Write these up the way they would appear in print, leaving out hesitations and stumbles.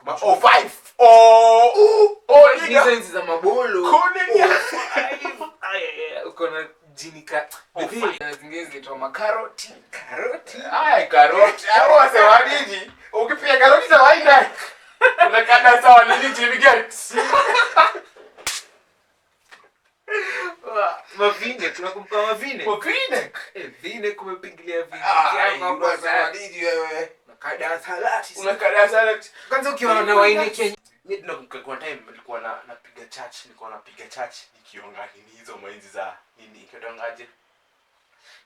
Ma 05. Oh, oh, nigga. Hizo enzi za mabolo. Cool, nigga. Ay, ay, ay, uko na jinika. Oh, The thing, zingine zinaitwa makaroti. Karoti. Ay, karoti. Hao wasema nini? Ukipiga karoti za waina. Unakanda sawa nini Jimmy Gates? Mavine, tunakumbuka mavine. Mavine. Eh, vine kumepigilia vine. Ay, Kiama unasema bwana. nini wewe? Nakada salati. Unakanda salati. Kwanza ukiona na waine Kenya. Mimi tunakumbuka kuna time nilikuwa na napiga church, nilikuwa napiga church nikionga nini hizo mwenzi za nini ikitongaje?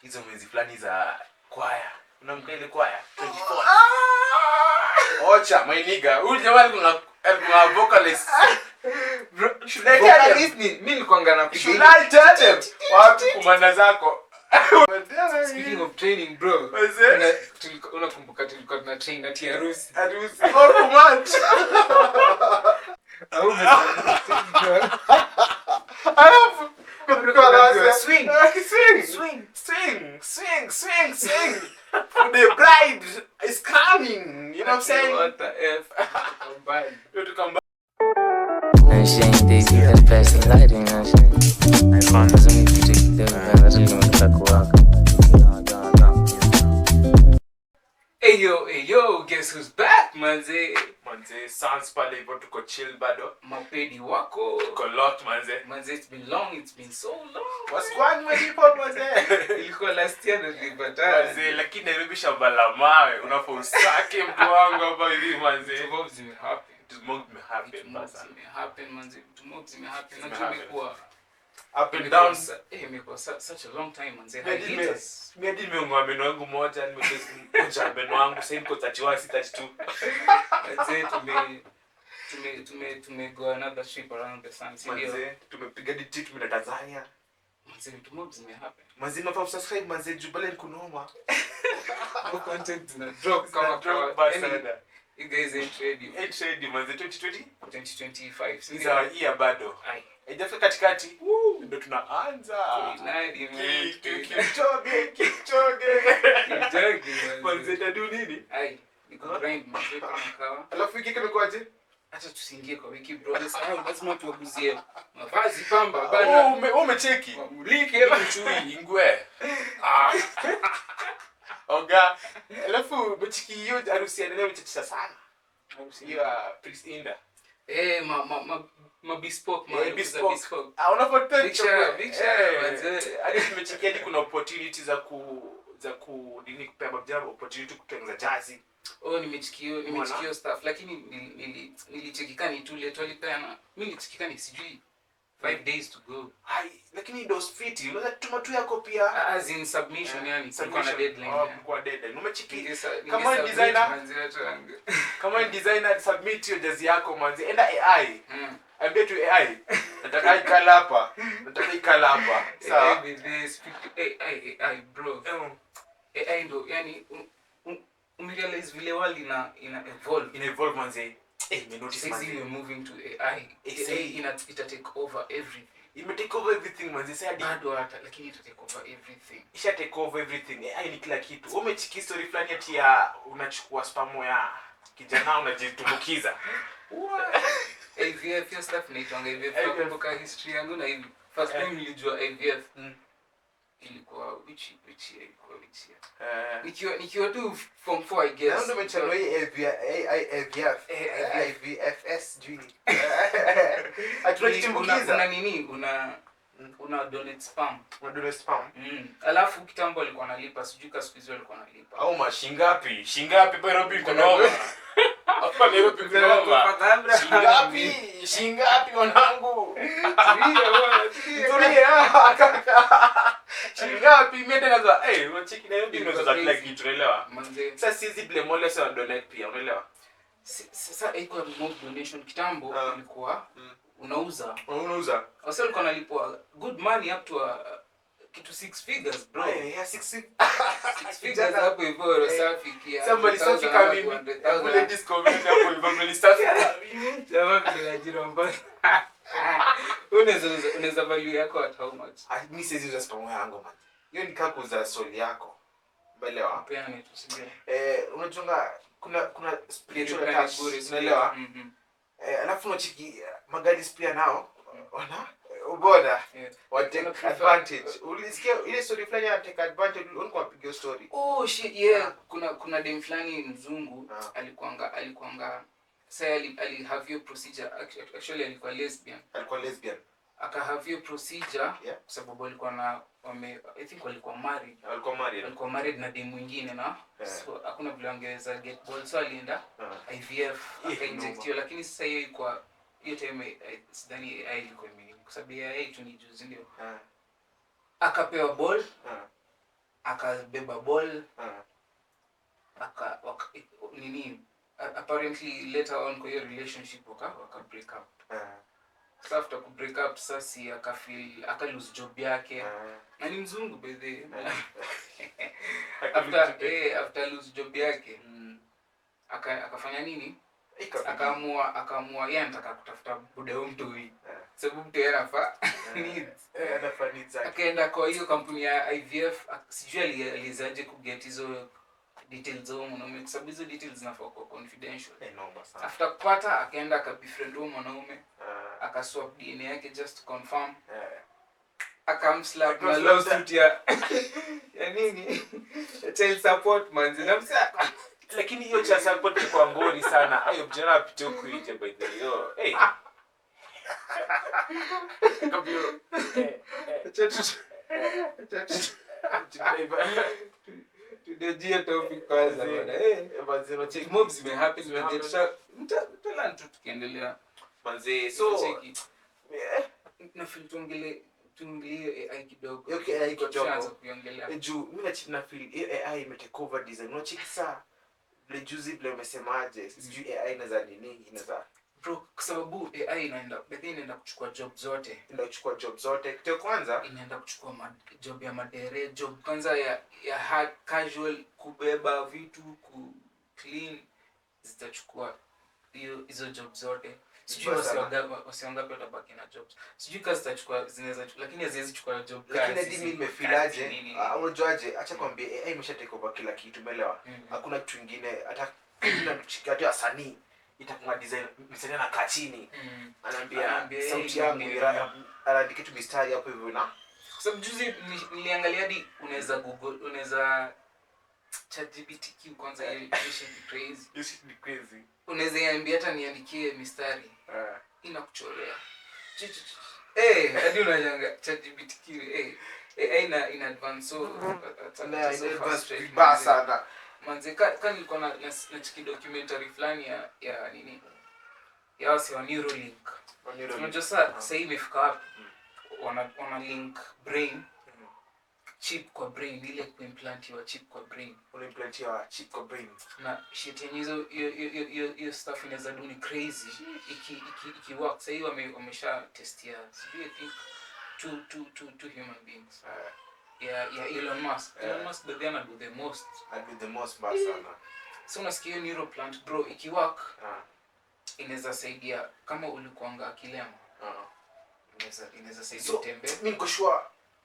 Hizo mwenzi fulani za kwaya. Unamka ile kwaya 24. Ocha, my nigga. Huyu jamaa alikuwa vocalist. Bro, Should I tell them? vocalist ni mimi nilikuwa napiga. Should I tell them? Wapi kumanda zako? Speaking of training bro. Wazee. Unakumbuka tulikuwa tuna train ati harusi. Harusi. Oh, kumand. Au umesahau? Alafu kulikuwa na wase- Swing. Swing. Swing. Swing. Swing. Swing. Swing. For the bride is coming. You know what I'm saying? What the F? Mbali. Yo tukamba. And she ain't the best lighting and shit. Lazima ipite kidogo, hata nimetoka kuwaka. Hey yo, hey yo, guess who's back manze? Manze, sans pale hivyo tuko chill bado. Mapedi wako. Tuko locked manze. Manze, it's been long, it's been so long. What's going on people manze? Ilikuwa last year ndo tulipatana. Manze, lakini Nairobi shamba la mawe unafaa usake mtu wangu hapa hivi manze. Vitu mob zimehappen. Vitu mob zimehappen Vitu mob basa. zimehappen manze. Vitu mob zimehappen. Najua Zimehappen. imekuwa Up and down. imekuwa such a long time manze. Mimi hadi Hiatus. mimi hadi nimeongoa meno yangu moja, nimekunja meno wangu sasa niko 31 si 32. Manze tume go another trip around the sun. Si ndio? Manze, tumepiga di trip tumeenda Tanzania. Manze vitu mob zimehappen. Manze, mnafaa subscribe manze, juu pale ni kunoma. More content zina drop kama Zina drop kawa. basi Yaani, sana. you guys ain't ready. Ain't ready manze, 2020 2025. Si is ndio? our year bado. Ai. Haijafika katikati. Ndio tunaanza. Nadi, man. Kipchoge, Kipchoge. Kipchoge, Manze, manze. tadu nini? Ai, ni kugrind manze kama kawa. Alafu wiki imekuwaje? Acha tusiingie kwa wiki bro. Sahau lazima tuwaguzie mavazi pamba Oh, bana. umecheki. Wamulike Chui ingwe. Ah. Oga. Alafu umecheki hiyo harusi ya nani umechekisha sana. Hiyo ya Prince Inda. Eh, ma bespoke, ma Eh, bespoke. bespoke. Ah, una potential. Big shout, big shout, Eh, manze. hadi tumecheki hadi kuna opportunity za ku nini kupea mabijana opportunity kutengeneza jazi. Oh, nimechikio stuff lakini nilichekika ni tule tulipeana. Mimi nilichekika ni sijui 5 days to go. Ai, lakini dos fiti. Unaweza tuma tu yako pia. As in submission yani kulikuwa na Submission. deadline. Oh, Yeah. kulikuwa deadline. Umecheki Kama kama ni designer, manze watu wangu. kama ni designer submit hiyo jazi yako manze. Enda AI. Ambia tu AI. Nataka ikala hapa. Nataka ikala hapa. Sawa. AI with this, speak to AI, AI bro. AI ndo yani umerealize vile world ina evolve. Ina evolve manze. Eh, nime notice Saizi manze. we're moving to AI. Eh, AI ita take over everything. Ime take over everything manze. Sasa hadi Bado hata lakini ita take over everything. isha take over everything. AI ni kila kitu. Umechiki story fulani ati ya unachukua spam ya kijana unajitumbukiza. IVF hiyo stuff inaitwanga IVF. IVF. Nakumbuka history yangu na hivi. First time nilijua IVF ilikuwa which year ilikuwa which year? Nikiwa tu form 4 I guess. Na ndio umechanua hii AI IVF. Eh, IVFS sijui. Ati Una unajitumbukiza. nini? Una donate sperm. Unadole spam. Alafu kitambo alikuwa analipa, sijui ka siku hizi walikuwa wanalipa. Au mashingapi? Shingapi Nairobi kunoma. Hapa Nairobi kunoma. Shingapi? Shingapi wanangu? Tulia kaka. Shingapi mimi hata nazo eh unacheki Nairobi unaweza kila kitu unaelewa? Manze, Sasa siwezi blame wale sasa donate pia unaelewa? Sasa haikuwa mob donation kitambo ilikuwa unauza. Unauza. Wase walikuwa wanalipwa good money up to kitu 6 figures bro. Eh, yeah, six 6 figures hapo hivyo Eh, safi kia. Somebody safi kama mimi. Kule disco mimi hapo hivyo mimi safi kama mimi. Jamaa vile ajira mbaya. Unaweza value yako at how much? Ah, mimi siwezi uza sperm yangu man. Hiyo ni kama kuuza soul yako. Umeelewa? Peane tu sijui. Eh, unachunga Kuna spiritual attach, unaelewa? Alafu unachiki magalis pia nao wana ubora wa take advantage. Ulisikia ile story fulani ya take advantage, ulikuwa unapiga story. Oh shit, yeah. Kuna dem fulani mzungu alikuanga say ali have your procedure. Actually alikuwa lesbian. Aka have your procedure kwa sababu alikuwa na I think walikuwa married. Alikuwa married na dem mwingine na so hakuna vile angeweza get ball, so alienda IVF akainject hiyo, lakini sasa hiyo ilikuwa hiyo time sidhani AI ilikuwa imenini kwa sababu AI tu ni juzi ndio. Akapewa ball, akabeba ball, nini apparently later on kwa hiyo relationship waka break up. Sasa after ku break up sasa akafeel aka lose job yake. Na ni mzungu by the way. After lose job yake akafanya nini? Akaamua yeye anataka kutafuta buda huyo mtu huyu. Sababu mtu yeye anafaa needs. Anafaa needs. Akaenda kwa hiyo kampuni ya IVF, sijui alizaje ku get hizo details za mwanaume kwa sababu hizo details zinafaa kuwa confidential. Noma sana. After kupata akaenda akabefriend huyo mwanaume. Akaswap DNA yake just to confirm. Akamslap na lawsuit ya nini? Child support manzi. Na msa lakini hiyo child support ni kwa ngori sana. Hayo mjana apite huko nje by the way. Hey. Kabio. Tudejia topic kwanza bwana. Manzi check mobs may happen mtala tu tukiendelea. Manzi so na feel tuongelee AI kidogo. Okay, AI kidogo. Kuiongelea. Juu mimi na feel AI ime take over design. Unacheki saa vile juzi vile umesemaje? Sijui AI inaweza nini, inaweza bro kwa sababu AI inaenda kuchukua job zote. Inaenda kuchukua job zote. Kitu kwanza inaenda kuchukua job ya madere, job kwanza ya hard casual, kubeba vitu, ku clean, zitachukua hizo job zote. Sijui wasiwangapi watabaki na jobs. Sijui kazi zitachukua zinaweza lakini haziwezi chukua job kazi. Lakini hadi mimi nimefilaje? Unajuaje? Acha kwambie AI imesha take over kila kitu, umeelewa? Hakuna kitu kingine hata hata wasanii itakuwa design msanii anakaa chini. Anaambia sauti yangu anaandika tu mistari hapo hivyo na kwa sababu juzi niliangalia hadi unaweza Google, unaweza ChatGPT kwanza hiyo shit ni crazy. Hiyo shit ni crazy. Unaweza iambia hata niandikie mistari. Inakuchorea. Hadi unajanga ChatGPT AI ina advance so na ina advance vibaya sana. Manze ka nilikuwa na chiki documentary fulani ya nini? Ya wasi wa Neuralink. Unajua sasa imefika wapi? Wana link brain chip kwa brain, ile kuimplantiwa chip kwa brain. Unaimplantiwa chip kwa brain. Na shit yenye hizo hiyo stuff inaweza do ni crazy. Iki work. Sasa hiyo wamesha testia. Sijui I think two human beings. Ya Elon Musk. Elon Musk but they do the most. I do the most bad sana. So unasikia hiyo neuroplant bro iki work. Inaweza saidia kama ulikuanga kilema. Inaweza saidia utembe. Mimi niko sure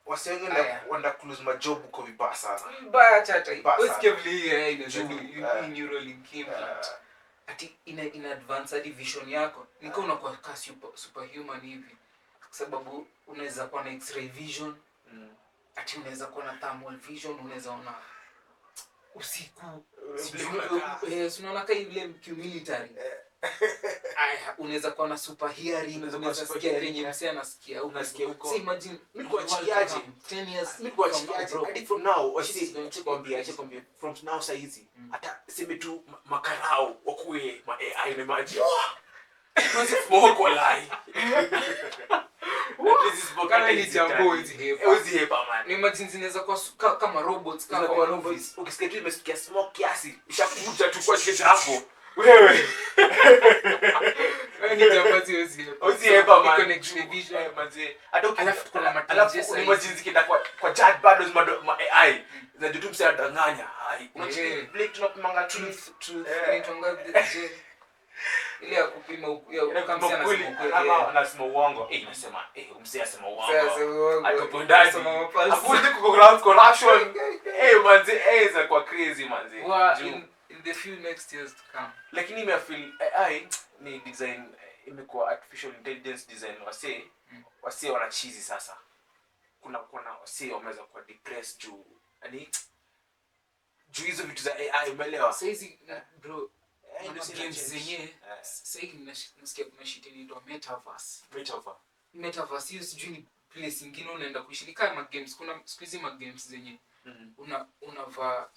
wase wengi wanda close my job uko vibaya sana. Mbaya chata. Usikie vile hii AI inaweza do Neuralink implant. Ati ina advance hadi vision yako. Niko unakuwa kama superhuman hivi. Kwa sababu unaweza kuwa na x-ray vision. Ati unaweza kuwa na thermal vision, unaweza ona usiku. Unaona kama ile military. Aya, unaweza kuwa na super hearing, unaweza sikia penye msee anasikia huko. Unasikia huko. So imagine mimi kwa chikiaje 10 years. Mimi kwa chikiaje hadi from now, acha kwambia from now saa hizi hata sema tu makarao wakuwe ma AI na imagine. Kwanza smoke walai. Kama ni jambo hizi hepa man. Ni imagine zinaweza kuwa kama robots, kama robots. Ukisikia tu imesikia smoke kiasi, ushakuja tu kwa shit hapo. Wewe. Ni jambo hizi hepa man. Connection vision manzi. Hata alafu tuko na alafu imagine zikienda kwa chat bado ma AI. Zinajua tu msee anadanganya. Hai. Unacheki Blake tunapimanga truth. Inaitwanga ile ya kupima kama msee ukweli ama anasema uongo. Nasema msee anasema uongo. Atupondaji. Hakuna corruption. Manzi za kwa crazy manzi. In the few next years to come. Lakini ime feel AI ni design, imekuwa artificial intelligence design, wasee wasee wanachizi sasa. Kuna wasee wameweza kuwa depressed juu, yani, juu hizo vitu za AI, umeelewa? Saizi bro, AI ndio na sasa games change. zenyewe, sahii nasikia kuna shit inaitwa metaverse. Metaverse. Metaverse hiyo sijui ni place ingine unaenda kuishi, ni kama games. Kuna siku hizi ma games zenye unavaa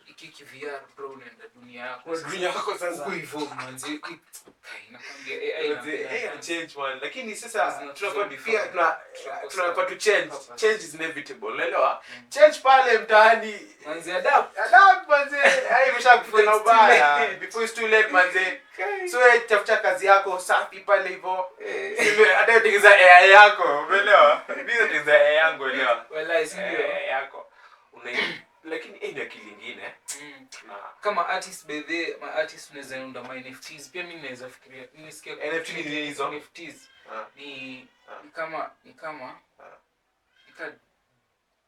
iki VR, bro, unaenda dunia yako sasa. Dunia yako sasa. Huko hivyo manze, kai, nakwambia AI Manze, AI ina change, man, lakini sasa Lazima tunakuwa tuzidi pia fanya. tunakuwa to change. Purpose. Change is inevitable, unaelewa? Change pale mtaani. Manze, adapt. Adapt, manze. AI imeshakuja na Before it's too ubaya. late. Before it's too late, manze. So wewe tafuta kazi yako safi pale hivyo. Hata utengeza AI yako, umeelewa? Mimi natengeza AI yangu, elewa. Wallahi, si ndio? AI yako una, lakini ni akili ingine. Na Kama artist bedhe, ma artist unaweza unda ma NFTs pia. Mimi naweza fikiria, nimesikia NFT ni nini hizo? NFTs ni ni kama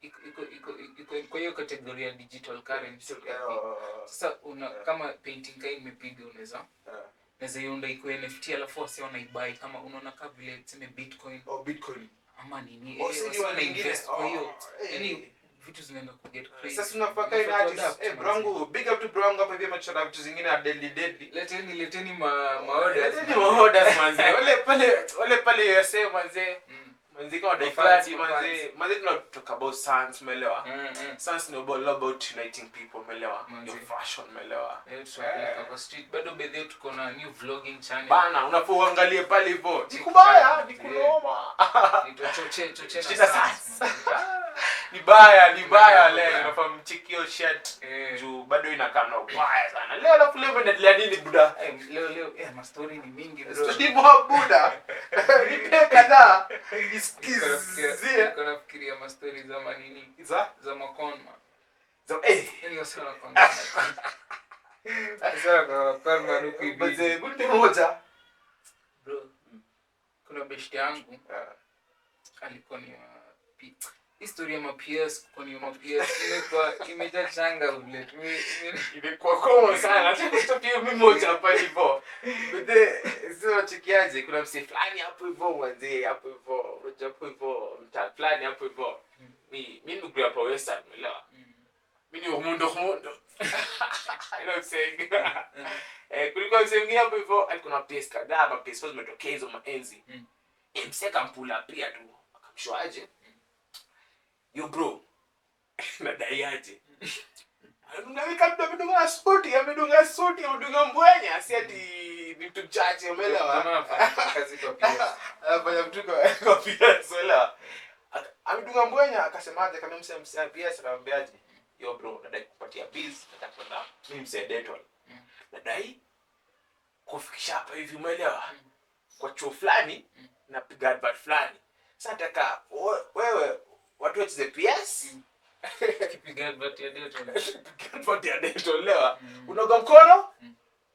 iko kwa hiyo category ya digital currency. Sasa una kama painting kai imepiga, unaweza iunda iko NFT, alafu wasee wanaibuy kama unaona kama vile tuseme Bitcoin Oh, Bitcoin. ama nini. Oh, Eh, si ni wasee wale wana wengine. invest kwa hiyo. Oh, eh. Yani vitu zinaenda ku get crazy. Sasa tunafaa kai na Unafaa tu artist. adapt, Eh, brongu, big up to brongu hapa hivi amechora vitu zingine deadly deadly. Leteni ma orders. Leteni ma orders, manze. Wale pale USA, manze. Manze, kama Mafans, Daiflati, mafans. manze. Manze, tuna talk about science, umeelewa? Science ni all about uniting people, umeelewa? Manze. Your fashion, umeelewa? Eh, tutawapeleka kwa street. Bado bedhe tuko na new vlogging channel. Bana, unafaa uangalie pale hivyo. Ni kubaya, ni kunoma. Inaitwa Choche Choche na Choche na Sans. Sans. Ni baya leo, Mbaya. unafaa mcheki shit. Eh. Juu bado inakaa na ubaya sana. Leo alafu leo inaendelea nini, buda? Eh, leo mastori ni mingi, bro. Story mob, buda. Nipe kadhaa. Nisikizie. Niko nafikiria mastori za manini, Za za makonma. za eh. Yani wasee wanakuanga, wasee wanakuanga conman huku hivi. Manze, bunde moja. Bro, kuna beshte yangu alikuwa ni wa history ya ma-PS, kuwa ni wa ma-PS imekuwa imejaa changa vile Imekuwa common sana. Acha nitupie mimi moja hapa hivyo. Bede, sio chekiaje, kuna msee fulani hapo hivyo, mwanze, hapo hivyo, unajua hapo hivyo, mtaa fulani hapo hivyo. Mi ni up Western, umeelewa? Mi ni mundo mundo. You know what I'm saying? Eh, kulikuwa msee mwingine hapo hivyo alikuwa na PS kadhaa, ma PS zimetokea hizo maenzi. Eh, msee akampula pia tu. Akamshoaje? Yo bro, nadai aje? Amedunga suti, amedunga suti, amedunga mbwenya, si ati ni mtu mchache, umeelewa? Kama anafanya kazi kwa PS. Anafanya mtu kwa PS, umeelewa? Amedunga mbwenya, akasemaje? Kama msee PS akamwambiaje? Yo bro, nadai kupatia bills, nataka kwenda mimi msee Dettol. Nadai kufikisha hapa hivi, umeelewa? Kwa chuo fulani napiga advert fulani. Sasa nataka wewe watu wacheze PS. Kipiga advert ya Dettol. Advert ya Dettol, umeelewa? Unaoga mkono,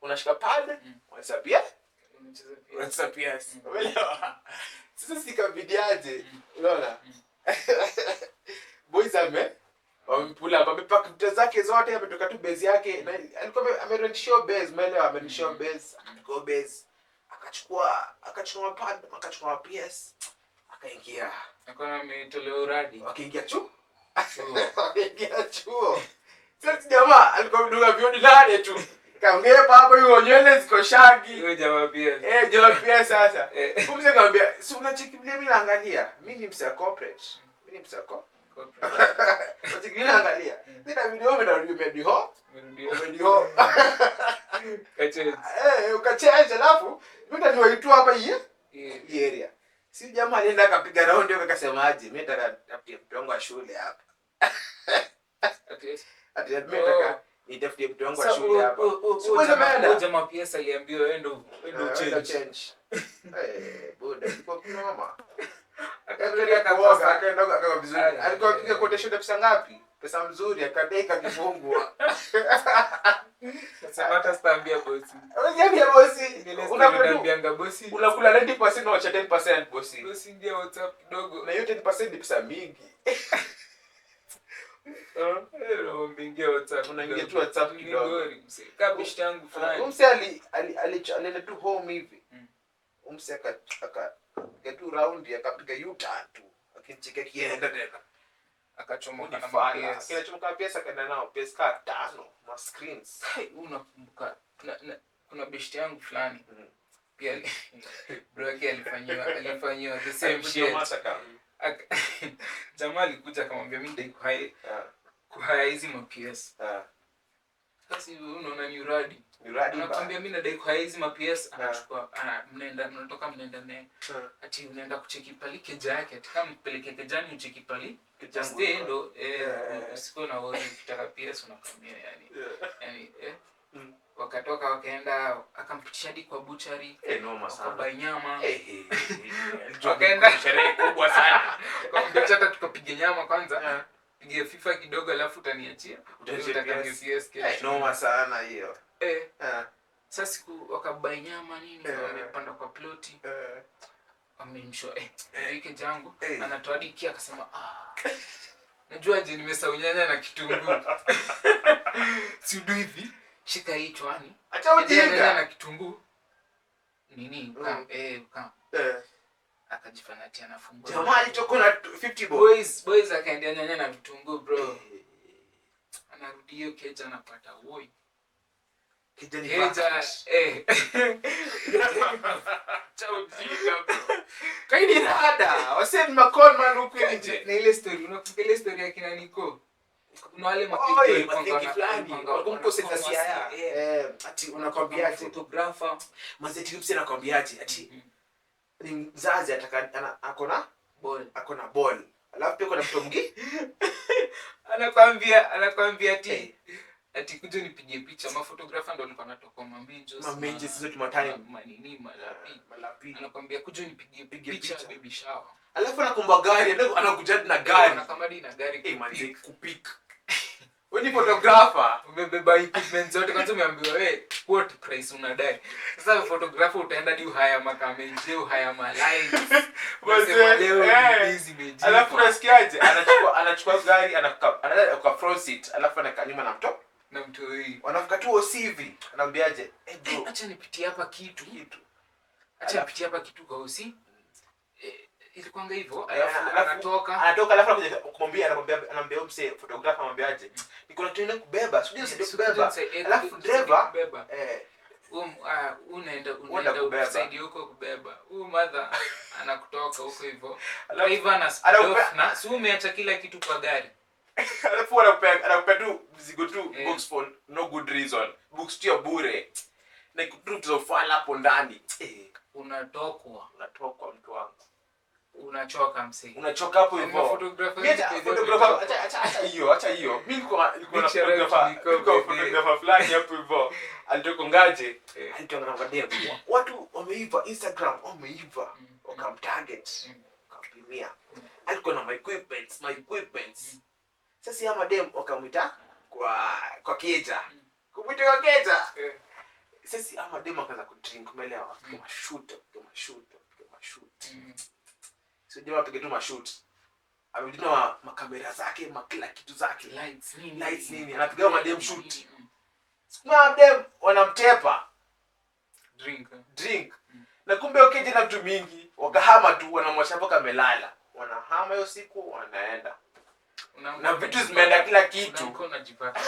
unashika pad, unacheza PS, Unacheza PS. unacheza PS. Umeelewa? Sasa sikabidiaje? Unaona? Boys wamepula up, amepack vitu zake zote, ametoka tu base yake na alikuwa amerentishiwa base, umeelewa? Amerentishiwa base, akachukua base, akachukua pad, akachukua PS, akaingia. Akaona ametolewa uradi. Akaingia chuo. Chuo. Akaingia chuo. Sasa jamaa alikuwa amedunga vioni nane tu. Kaongepa hapo hiyo nywele ziko shaggy. Huyo jamaa pia. Eh, jamaa pia sasa. Eh. Kumbe kaambia, si unacheki vile mimi naangalia. Mimi ni msee corporate. Mimi ni msee corporate. Unacheki vile naangalia. Mimi na video mimi umediho. Umerudia. Umediho. Kachange. Eh, ukachange alafu mimi nitaniwaitua hapa hii Yeah. hii area. Si jamaa alienda akapiga round hiyo akasemaje? Mimi nataka tafutie mtu wangu wa shule hapa. Ati- Ati mimi nataka nitafutie mtu wangu wa Sasa, shule hapa. Si huyo kwanza ameenda? huyo jamaa PS aliambiwa endo Eh, change. enda change. Eh, buda, ilikuwa kinoma. Akaenda Akaenda kuoga, akakosa. akaenda akawa vizuri. Ay, Alikuwa ay, apiga ay. quotation ya pesa ngapi? Pesa mzuri, akadai kakifungwa. Sasa hata sitaambia bosi. Unajua bosi, Ile story Unakula tu. naambianga bosi. Unakula 90% na wacha 10%, bosi. Bosi ingia WhatsApp kidogo. Na hiyo 10% ni pesa mingi. Unaingia WhatsApp. Unaingia tu WhatsApp Ni kidogo. ngori, msee. Kaa beshte yangu fulani. Mse alienda tu home hivi. Mse akapiga tu round, akapiga U-turn tu, akinicheka kienda tena. Akachomoka na Nifala. ma-PS. Kinachomoka PS, akaenda nao PS kaa tano ma screens. Kai, unakumbuka kuna beshte yangu fulani pia bro yake alifanyiwa the same Alifanyiwa shit. massacre. Jamaa alikuja akamwambia, "Mimi ndai kuhire hizi ma PS." Sasa hivi unaona ni uradi. Ni uradi mbaya. Anakwambia, "Mimi nadai kuhire hizi ma PS." Anachukua, mnaenda, mnatoka, mnaenda naye. Ati unaenda kucheki pali keja yake, ati kama mpeleke kejani ucheki pali Keja yangu stay iko. ndo usikuwe na worry, ukitaka PS unakamia yani. Yani. Wakatoka wakaenda, akampitisha hadi kwa butchery. Eh, noma sana. Wakabuy nyama. Eh, eh, eh, alijua Wakaenda. sherehe kubwa sana. Akamwambia, "Acha tukapiga nyama kwanza, piga FIFA kidogo, alafu utaniachia." Utaniachia Utakamia PS. PS kesho. Eh, noma sana hiyo. Sasa siku wakabuy nyama nini, wamepanda kwa ploti, wamemshow keja yangu. Anatoa hadi kia, akasema, "Ah, najuaje nimesahau nyanya na kitunguu? Si udu hivi, shika hii chwani." Acha Endea nyanya ujinga. na kitunguu nini, kam. Akajifanya ati anafungua. Jamaa alichokuwa na 50 bob. Boys boys akaendea nyanya na vitunguu, bro. Anarudi hiyo keja, anapata woi. Kijani Keja vacant. Cha ujinga, bro. Kaini rada. Wase ni maconman huku nje. Na ile story, unakumbuka ile story ya kina Niko? Kuna wale Oi, mapigi mathiki fulani. Walikuwa mko sasa siaya. Ati unakwambiaje? Photographer. Mazeti mse anakwambiaje? Ati ni mzazi ataka akona Ball. akona ball. Alafu pia kuna mtu mwingine. Anakwambia ati kuja nipigie picha. Ma photographer ndo alikuwa anatoka mamenjos. Mamenjos, hizo tumatime. Manini, malapi. Malapi. Anakwambia, "Kuja nipigie Pige picha picha." baby shower." Alafu anakomba gari, anakuja na gari. Anakamadi na gari. Eh, manze, Kupik. kupik. Wewe ni photographer. Umebeba equipment zote, kwanza umeambiwa, "We, quote price unadai." Sasa photographer utaenda hadi uhire makamenje, uhire ma lights. Unasema, Manze, leo ni busy imejipa. Alafu unasikiaje? Anachukua gari, anakaa kwa front seat, alafu anakaa nyuma na mtoto. Na mtu huyu. Wanafika tu OC hivi. Anaambiaje? "Eh, bro, Acha nipitie hapa kitu. Kitu. Acha nipitie hapa kitu kwa usi." Ilikuwanga hivyo, alafu Alafu anatoka. Anatoka alafu anakuja kumwambia, anamwambia huyu msee photographer, anamwambiaje? "Niko na trainer kubeba, sijui usaidie kubeba." Alafu driver Kubeba. Unaenda Unaenda unaenda kubeba. kusaidia huko kubeba. Huyu mother anakutoka huko hivyo. Alafu Driver ana speed off na si umeacha kila kitu kwa gari. Alafu anakupea tu mzigo tu, box for no good reason. Box tu ya bure. Na kitu tu za hapo ndani. Unatokwa. Unatokwa, mtu wangu. Unachoka, msee. Unachoka hapo Yaani hivyo. maphotographer Mimi hata wengi photographer, wametoka. acha hiyo, acha hiyo. Mimi nilikuwa na Big shout out to photographer, Nico, nilikuwa baby. photographer fulani hapo hivyo. Alitoka ngaje? Alitoka na madem. Watu wameiva Instagram, wameiva. Wakamtarget. Wakampimia. Alikuwa na my equipments, my equipments. Sasa ya madem wakamwita kwa keja. Kumwita kwa keja. Sasa ama madem akaanza kudrink, umeelewa? Akapiga mashoot, akapiga mashoot, akapiga mashoot. So jamaa apiga tu mashoot. Amekuja na makamera zake, makila kitu zake. Lights nini? Lights nini? Anapiga madem shoot. Mm. Siku madem wanamtepa Drink. Drink. Na kumbe okeje na vitu mingi, wakahama tu, wanamwacha hapo kamelala. Wanahama hiyo siku, wanaenda. Unaamka Na vitu zimeenda kila kitu. Unaamka unajipata.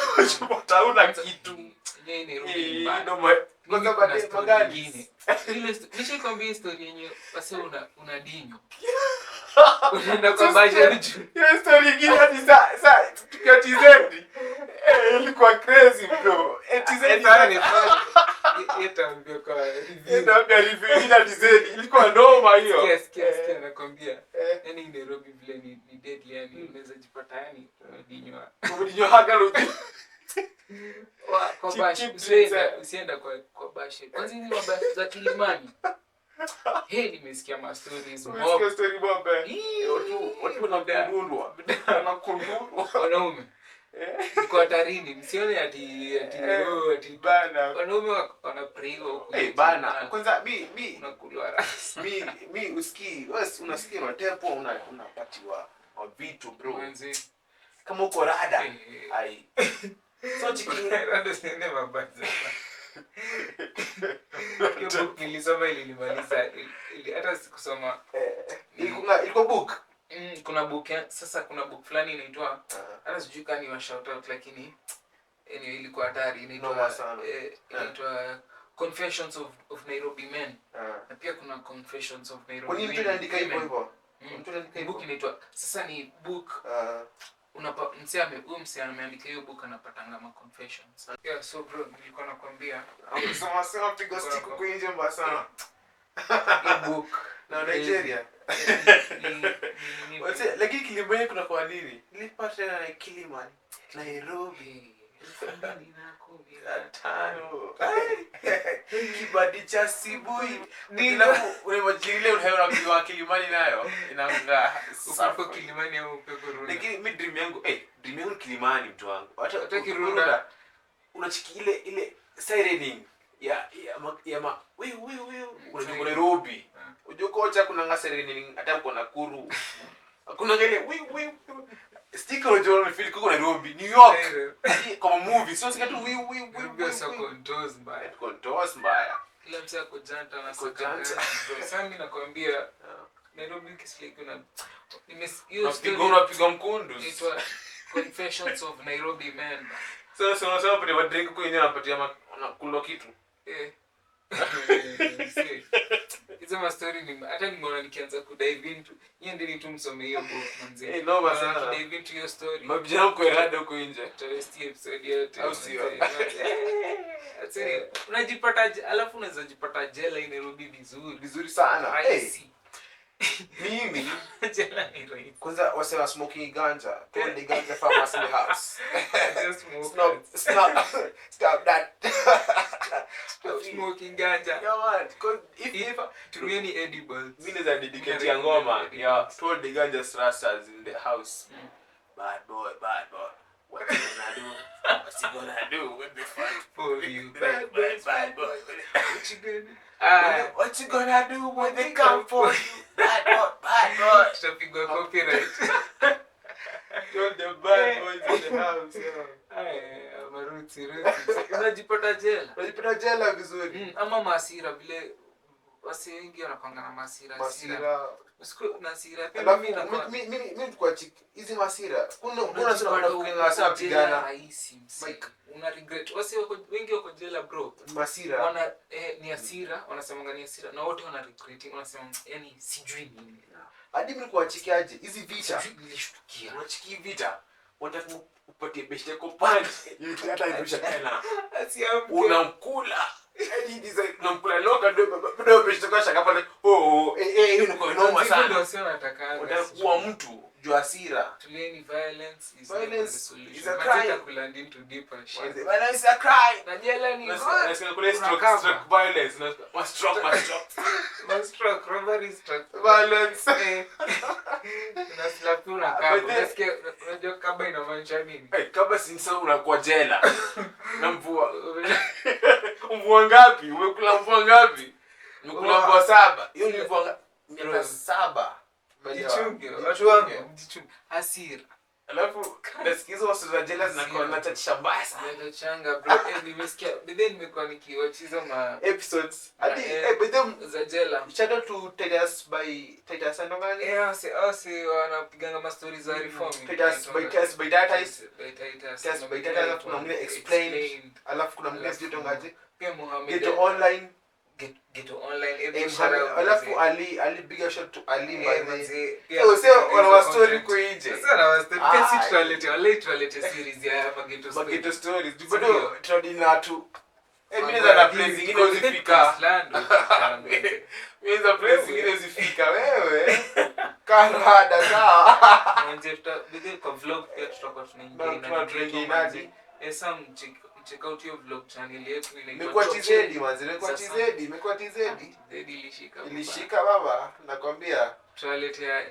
Hauna kitu. Yenyewe Nairobi ni Eh, mbaya. no ma- Mimi Kwanza kuna baadaye story magari. nyingine. Ile nishakwambia story yenye wase unadinywa. Unaenda kwa basha juu. Hiyo story ingine hadi sa tukiwa TZ. Ilikuwa crazy, bro. TZ Sasa ni yetaambia kwa review. Naambia review ingine ya TZ ilikuwa noma hiyo. Sikia, sikia, sikia, nakwambia. Yaani Nairobi vile ni deadly, yani unaweza jipata yani umedinywa. Umedinywa haka luji. Kwa Cheap, bash, cheap usienda, drinks, eh. usienda kwa bash. Kwanza hizi mabash za Kilimani. Hey, nimesikia ma stories mob. Umesikia story mob, eh? Ii, Watu wanakundundwa. Wanakundundwa. Wanaume mko hatarini, msione ati oh, ati Bana. wanaume wanapraiwa huku Eh, nje, bana. Kwanza mi unakulwa rasa. Mi usikii, wewe unasikia unatepwa, unapatiwa vitu, bro. Manze. Kama uko rada. Ai. So chiki Rada siende mabaza. Hiyo book nilisoma ilinimaliza. Hata sikusoma. Ilikuwa book. Kuna book sasa kuna book fulani inaitwa, hata sijui kama ni wa shout out, lakini anyway ilikuwa hatari, inaitwa inaitwa Confessions of Nairobi Men. Na pia kuna Confessions of Nairobi. Kwa nini mtu anaandika hivyo hivyo? Mtu anaandika book inaitwa, sasa ni book msee ameandika hiyo book anapatanga ma confessions. Yeah, so bro nilikuwa nakwambia sema pigo stick huko nje mbaya sana. Hiyo book na Nigeria. Lakini Kilimani kuna kwa nini? Nilipata na Kilimani, Nairobi 2015. Kibadi cha Sibui. Alafu unamajiri ile unapewa Kilimani nayo inaanga uko Kilimani au uko Runda. Lakini mimi dream yangu dream yangu Kilimani mtu wangu. Hata Kirunda unachiki ile sirening ya wewe unajua Nairobi. Unajua kocha kuna nga sirening hata uko Nakuru. Kuna ile wewe sticker unajua unafeel uko Nairobi, New York. Kama movie so sika tu wewe sio contours mbaya. Contours mbaya. Kila mtu ako janta na saka. Sasa mimi nakwambia Nairobi kisliki una unapiga mkundu. Inaitwa Confessions of Nairobi Men. Sasa unasema pale wa drink huko yenyewe anapatia anakula kitu. Hizo ma story ni hata nimeona nikianza ku dive into. Yeye ndiye tu msome hiyo book manze. Noma sana. Dive into your story. Mabijana kwa rada huko nje. Test episode yote. Au sio? Unajipata alafu unaweza jipata jela in Nairobi vizuri. Vizuri sana. Mimi jela ni rahisi. Kwanza wase smoking ganja. Call the ganja farmers in the house. Just smoke. Stop that. Stop smoking ganja. Yeah man, if tumieni edibles. Mimi naweza dedicate ya ngoma ya to all the ganja thrusters in the house. Bad boy, bad boy. What you gonna do? What you gonna do when they fight for you? Bad boy, bad boy. What you gonna do? What you gonna do when they come for you? Bad boy, bad boy. Tutapigwa copyright. All the bad boys in the house. Yeah. Maruti. Unajipata jela. Unajipata jela vizuri. Ama masira vile wasi wengi wanapanga na masira. Usiku na hasira pia mimi na mimi kwa hizi masira. Kuna sana pigana rahisi msi. Una regret. Wasi wako wengi wako jela bro. Masira. Wana ni hasira, wanasemanga ni hasira na wote wana regretting, wanasema yani sijui nini. Hadi mimi kwa chiki aje hizi vita. Nilishtukia. Unachiki vita. Unataka upatie beshte yako punch. Hata irusha tena. Unamkula. Yaani design unamkula loka ndio beshte yako shaka pale. Oh hiyo ni kwa noma sana. Ndio sio nataka. Utakuwa mtu juu hasira. Tulieni, violence is violence the solution. Is a crime. Kuland into deeper shit. Violence is a crime. Na jela ni nasema kule stroke violence. Ma stroke. Ma stroke, robbery stroke. Violence. Unaslap tu na kaba. Unasikia unajua kaba inamaanisha nini? Kaba si sawa unakuwa jela. Na mvua. Mvua ngapi? Umekula mvua ngapi? Umekula mvua 7. Hiyo ni mvua miaka 7. Jichunge, watu wangu, mjichunge. Hasira. Alafu nasikia hizo watu za jela zinakuwa na chachisha mbaya sana. Zinachanga bro. Nimesikia but then nimekuwa nikiwatch hizo ma episodes. Hadi but then za jela. Shout out to Titus by Titus Andongani. Asi wanapiganga ma stories za reform. Titus by Titus by Titus. By Titus. Titus by Titus, alafu kuna mwingine Explained. Alafu kuna mwingine sijui tongaje. Pia Mohamed. Ghetto Online. Ghetto Online every shout out. Alafu Ali bigger shot to Ali by the. Oh, sio wana story kuinje. Sasa wana story pia si tutalete series ya Ghetto Stories. Ghetto Stories. Bado tunadili na tu. Mimi naweza na place zingine uzifika. Mimi naweza place zingine uzifika wewe. Karada sawa. Mwanzo tuta kwa vlog pia tutakuwa tunaingia na. Sam check out your vlog channel yetu inaitwa Imekuwa TZ manzi, imekuwa TZ. Ilishika baba, nakwambia. Tutaletea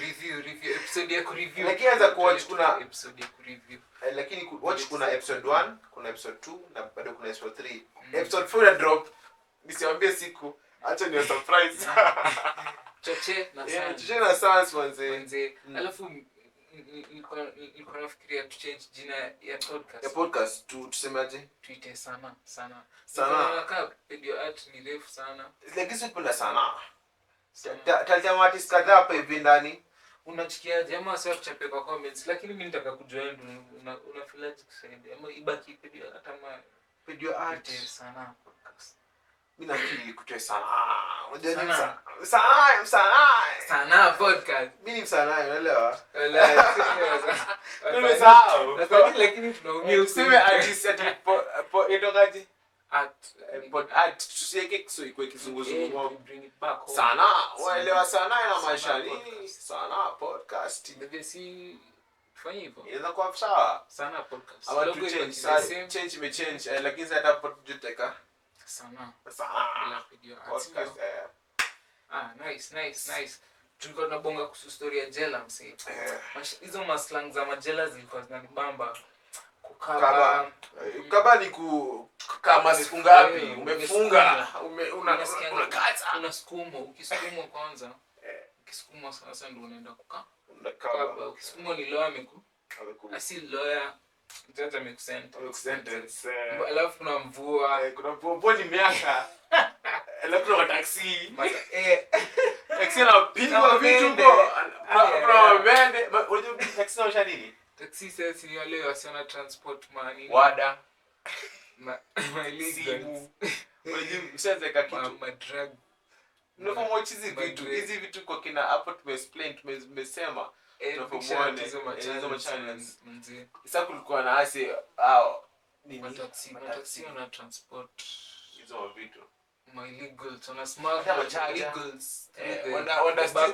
review episode ya kureview. Lakini anza kuwatch kuna episode ya kureview. Lakini watch kuna episode 1, kuna episode 2 na bado kuna episode 3. Episode 4 na drop. Nisiwaambie siku. Acha ni surprise. Choche na sans. Choche na sans manzi. Alafu Nilikuwa nafikiria tu change jina ya podcast. Ya podcast tusemaje? Tuite sana sana. Sana. Kaa video art ni refu sana. Lakini sisi tupenda sana. Tazama artist kadhaa hapa hivi ndani. Unachikiaje ama sio tuchape kwa comments, lakini mimi nitaka kujua wewe ndio una feel aje kusaidia ama ibaki video art ama video art sana podcast. Mimi nafikiri kutoe sana. Unajua nini sana? Sana sana. Sana podcast. Mimi ni msanaa, unaelewa? Wala. Nimesahau. Lakini tunaumia. Tuseme artist ati po itokaje? Art. Pod art tusiweke kwa kizunguzungu. Bring it back home. Sana, unaelewa sana ina maisha nini? Podcast. Sana podcast. Ndio, si tufanye hivyo. Inaweza kuwa sawa. Sana podcast. Ama Logo tu change, ibaki the sa same. change imechange, lakini sasa hata tuteka. Sana. Sana. Bila video art. Podcast. Ah, nice, nice, nice. Tulikuwa tunabonga kuhusu story ya jela msee. Hizo maslang za majela zilikuwa zinanibamba. Kukaba. Kaba. Kaba ni kama siku ngapi umefunga, unakata. Unasukumwa, ukisukumwa kwanza. Ukisukumwa sasa ndio unaenda kukaa. Unakaba. Kaba, ukisukumwa ni lawyer ameku. Asi lawyer, judge amekusentence. Amekusentence. Alafu kuna mvua. Kuna mvua ni miaka. Alafu kuna taxi. Taxi anapigwa vitu huko. Kuna mende. Unajua taxi inaosha nini? Taxi sasa ni wale wasio transport money. Wada. Ma Simu. Unajua mshaanza kitu. Ma drug. Mnafahamu hizi vitu. Hizi vitu kwa kina hapo tumeexplain, tumesema. Tunafahamu hizo channels. Sasa kulikuwa na asi hao nini? Mataxi wana transport hizo vitu. My illegals wana smuggle illegals.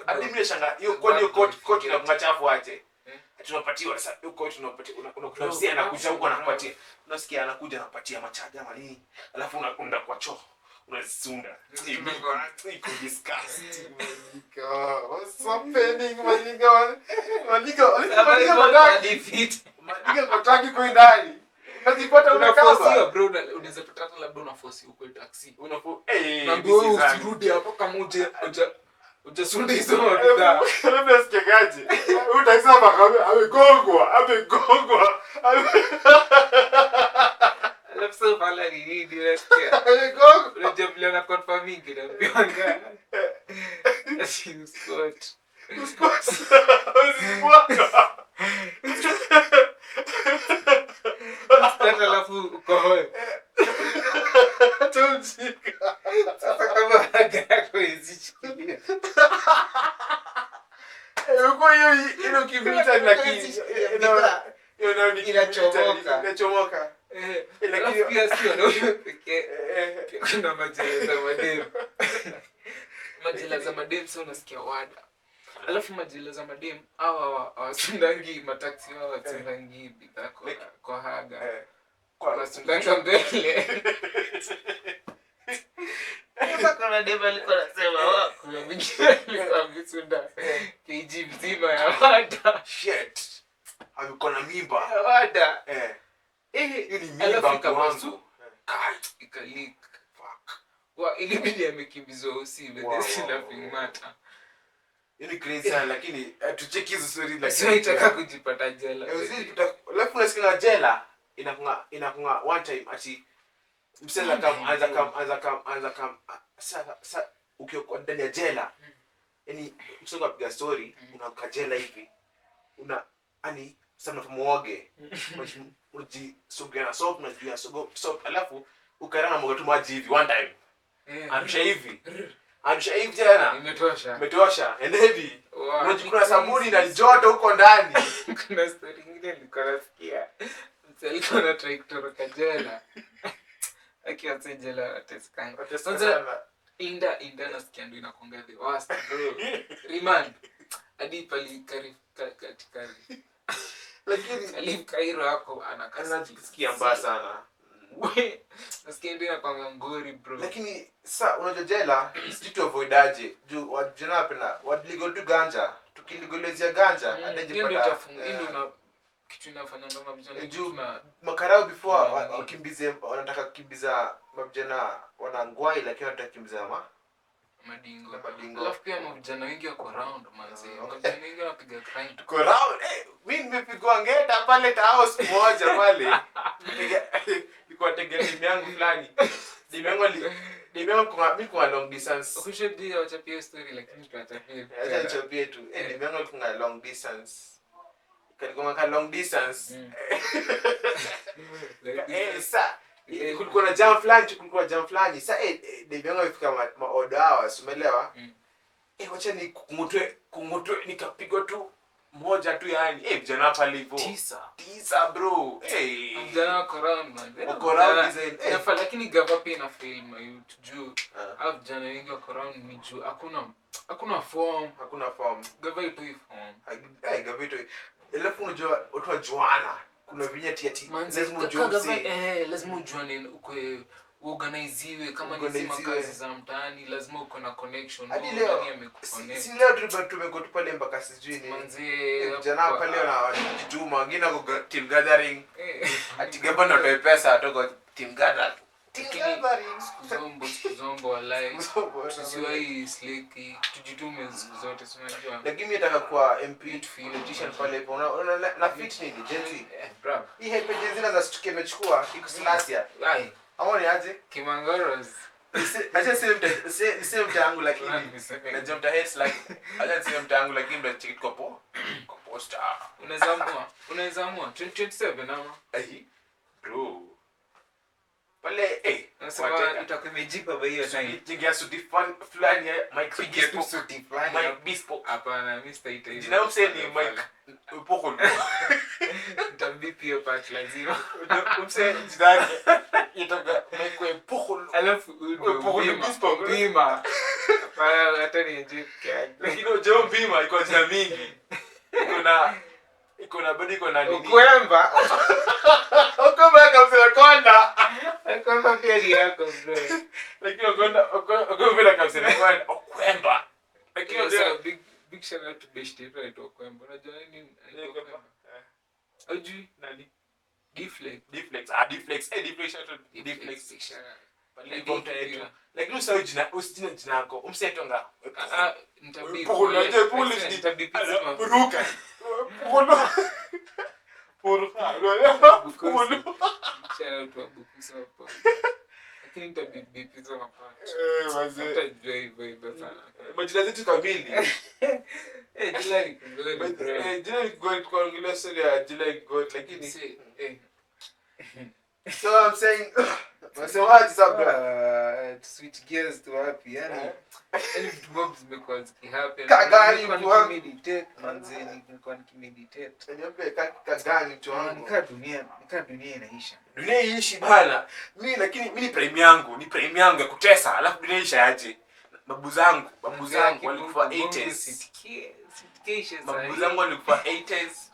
Hadi mimi nashangaa hiyo kwani hiyo court inakuwa chafu aje? Tunapatiwa sasa hiyo court tunapatiwa, unakuta mzee anakuja huko anakupatia. Unasikia anakuja anakupatia machaga ama nini? Alafu unakwenda kwa choo. Unazisunda. Iko disgusting. What's happening, my nigga? My nigga, my nigga, my nigga mataki kwa ndani. Unajipata unakaba. Bro, unaweza pata hata labda unaforce uko taxi. Unaambiwa usirudi hapo kama hujasunda hizo mabidhaa. Labda sikiaje. Huyu taxi hapa amegongwa, amegongwa. Alafu sasa pala ni nini unasikia? Amegongwa. Unajua vile na confirm mingi na mbianga. Ati usquat. Usquat. Usquat. Sasa alafu uko hoi. Tumjika. Sasa kama haga yako ishikilia. Uko hiyo ile ukipita na kitu. Inachomoka. Inachomoka. Alafu pia sio ndio pekee. Kuna majela za madem. Majela za madem sio unasikia wada. Alafu majela za madem hawa hawasundangi mataxi wao hawasundangi bidhaa kwa haga. Kwa wasundanga mbele. Sasa kuna dem alikuwa anasema kuna mwingine alikuwa amesunda KG mzima ya wada. Shit. Alikuwa na mimba. Wada. Hiyo ni mimba kwangu. Ikaleak. Fuck. Wa ilibidi amekimbizwa usiku, but this is nothing matter. Ni crazy sana lakini tucheki hizo story lakini sio itaka kujipata jela. Alafu unasikia jela inakunga one time ati msela kama anza kama sasa ukiwa ndani ya jela. Yaani msongo apiga story unakaa jela hivi. Una yani sasa mnafamuoge. Unajisogea na soap unajua soap alafu ukarana mwaga tu maji hivi one time. Arusha hivi. Arusha hivi tena. Imetosha. And heavy. Unajikuna sabuni na joto huko ndani. Kuna story nyingine nilikuwa nasikia. Mtu alikuwa anatry kutoroka jela. Akiwa jela atesekanga. Kwanza inda nasikia ndio inakuanga the worst bro. Remand. Hadi pali katikati. Lakini Alif Cairo hapo anakasikia mbaya sana. We, nasikia ndio inakuanga ngori bro. Lakini sasa unajua jela sijui tu avoid aje. Juu wajana hapa wa legal tu ganja. Tukilegalizia ganja atajipata. Ndio na kitu inafanya kama vijana juu makarao before wakimbize wanataka kukimbiza mavijana wanangwai lakini wanataka kukimbiza Madingo. Na madingo. Alafu pia mavijana wengi wako round manze. Ah, okay. Mavijana wengi wanapiga crime. Tuko round. Mi nimepigwa ngeta pale tao siku moja pale. Nilikuwa tegea timu yangu fulani. Timu yangu timu yangu kwa mimi kwa long distance. Ukishadia wachapie story lakini tuachapie. Acha nichapie tu. Timu yangu ilikuwa long distance. Kalikuwa ka long distance. Sa kulikuwa na jam fulani, kulikuwa jam fulani. Sa demu yangu alifika ma odd hours, umeelewa? Wacha ni kungutwe nikapigwa tu moja tu yani. Vijana pale hivyo. 9 bro. Vijana wako round man. Wako round design. Inafaa, lakini gava pia ina fail my youth juu. Hao vijana wengi wako round ni juu. Hakuna form. Hakuna form. Gava itoi form. Gava itoi. Alafu unajua watu wajuana. Kuna vinyeti ati lazima ujue msee. Lazima ujuane, ukwe uorganiziwe kama ni zima kazi za mtaani, lazima uko na connection. Hadi leo si leo tumekuwa tu pale mpaka sijui ni manze vijana pale wanajituma, wengine wako team gathering. Ati gaba ndio atoe pesa atoka team gathering. Team gathering. Siku zombo walai. Tusiwahi sleki, tujitume siku zote, si unajua. Lakini mimi nataka kuwa MP politician pale hivyo. Una na fit nini Gen Z? Bravo. Hii hype Gen Z na stuke imechukua iko slasia. Ai. Ama ni aje? Kimangoros. Acha niseme mta yangu lakini najua mta hate like acha niseme mta yangu lakini mta check kwa kwa poster. Unaweza amua 2027 ama? Bro. Pale Nasema itakuwa imejipa by hiyo time. Jingia suti fulani ya Mike Bispo. Suti fulani. Mike Bispo. Hapana, mimi sitaita hizo. Jina mse ni Mike Upoko. Nitambipi hiyo part lazima. Mse jina yake itoka Mike Upoko. Alafu Upoko ni Bispo. Bima. Hapana, hata ni enjoy peke yake. Lakini unajua Bima iko jina mingi. Iko na bado iko na nini? Ukwemba. Ukwemba kabisa konda. Ukwemba pia ni yako bro. Lakini ukwemba kabisa konda. Ukwemba. Lakini unajua big shout out to Beshte yetu anaitwa Ukwemba. Unajua nini anaitwa Ukwemba? Hujui? Nani? Dflex. Dflex. Dflex. Dflex shout out Dflex. Big shout out. Pale mta yetu. Lakini usahau jina, usijina jina yako. Umsetonga. Nitabipi. Nitabipi. Ruka. Puruka. Shout out to Abukusa hapo. Lakini nitabipi hizo mapato. Wazee. Utajua hivyo hivyo sana. Majina zetu kamili. Jina ni Kigoli, bro. Jina ni Kigoli, tukaongelea story ya jina ni Kigoli, lakini so I'm saying, unasemaje sasa bro? Switch gears tu wapi? Yani vitu mob zimekuwa zikihappen. Kagani Nilikuwa nikimeditate, manze, nilikuwa nikimeditate. Niambie kagani mtu wangu. Nikaa dunia inaisha. Dunia iishi bana. Mimi lakini mimi ni prime yangu, ni prime yangu ya kutesa, alafu dunia isha aje? Babu zangu walikufa 80s. Babu zangu walikufa 80s.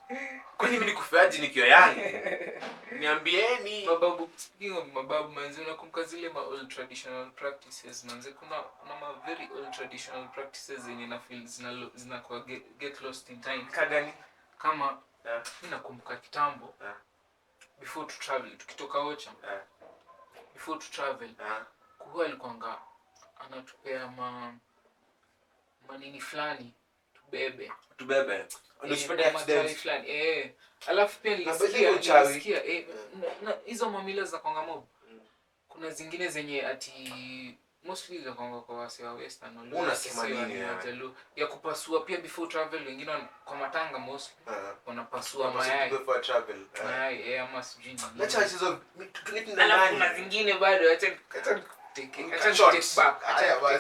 Kwani mimi nikufaje nikiwa yangu? Niambieni. Mababu, speaking of mababu manze, unakumbuka zile ma old traditional practices manze? Kuna ma very old traditional practices zenye na feel zinakuwa get lost in time. Kagani? Kama mimi nakumbuka kitambo. Before to travel, tukitoka Ocha. Before to travel. Kuhu alikuanga anatupea manini fulani tubebe. Unasipata accident fulani. Alafu pia nilisikia hizo mamila za kwanga mob. Kuna zingine zenye ati mostly za kwanga kwa wasi wa western unasema nini ya kupasua pia before travel, wengine kwa matanga mostly wanapasua mayai before travel. Mayai ama sijui nini. Acha hizo tukitu na ndani. Kuna zingine bado acha take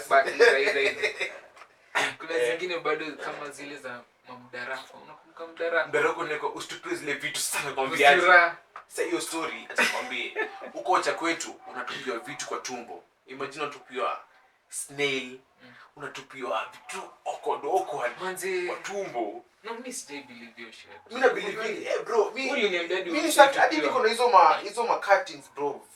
back. Kuna zingine bado kama zile za mamdaraka. Unakumbuka mdaraka? Mdaraka niko usitupie zile vitu sana kwa viazi. Sasa hiyo story acha nikwambie. Huko cha kwetu unatupiwa vitu kwa tumbo. Imagine unatupiwa snail, unatupiwa vitu okodoko manze kwa tumbo. No, mimi sijai believe hiyo shit. Mimi na believe bro, mimi mimi hadi niko na hizo ma cuttings bro.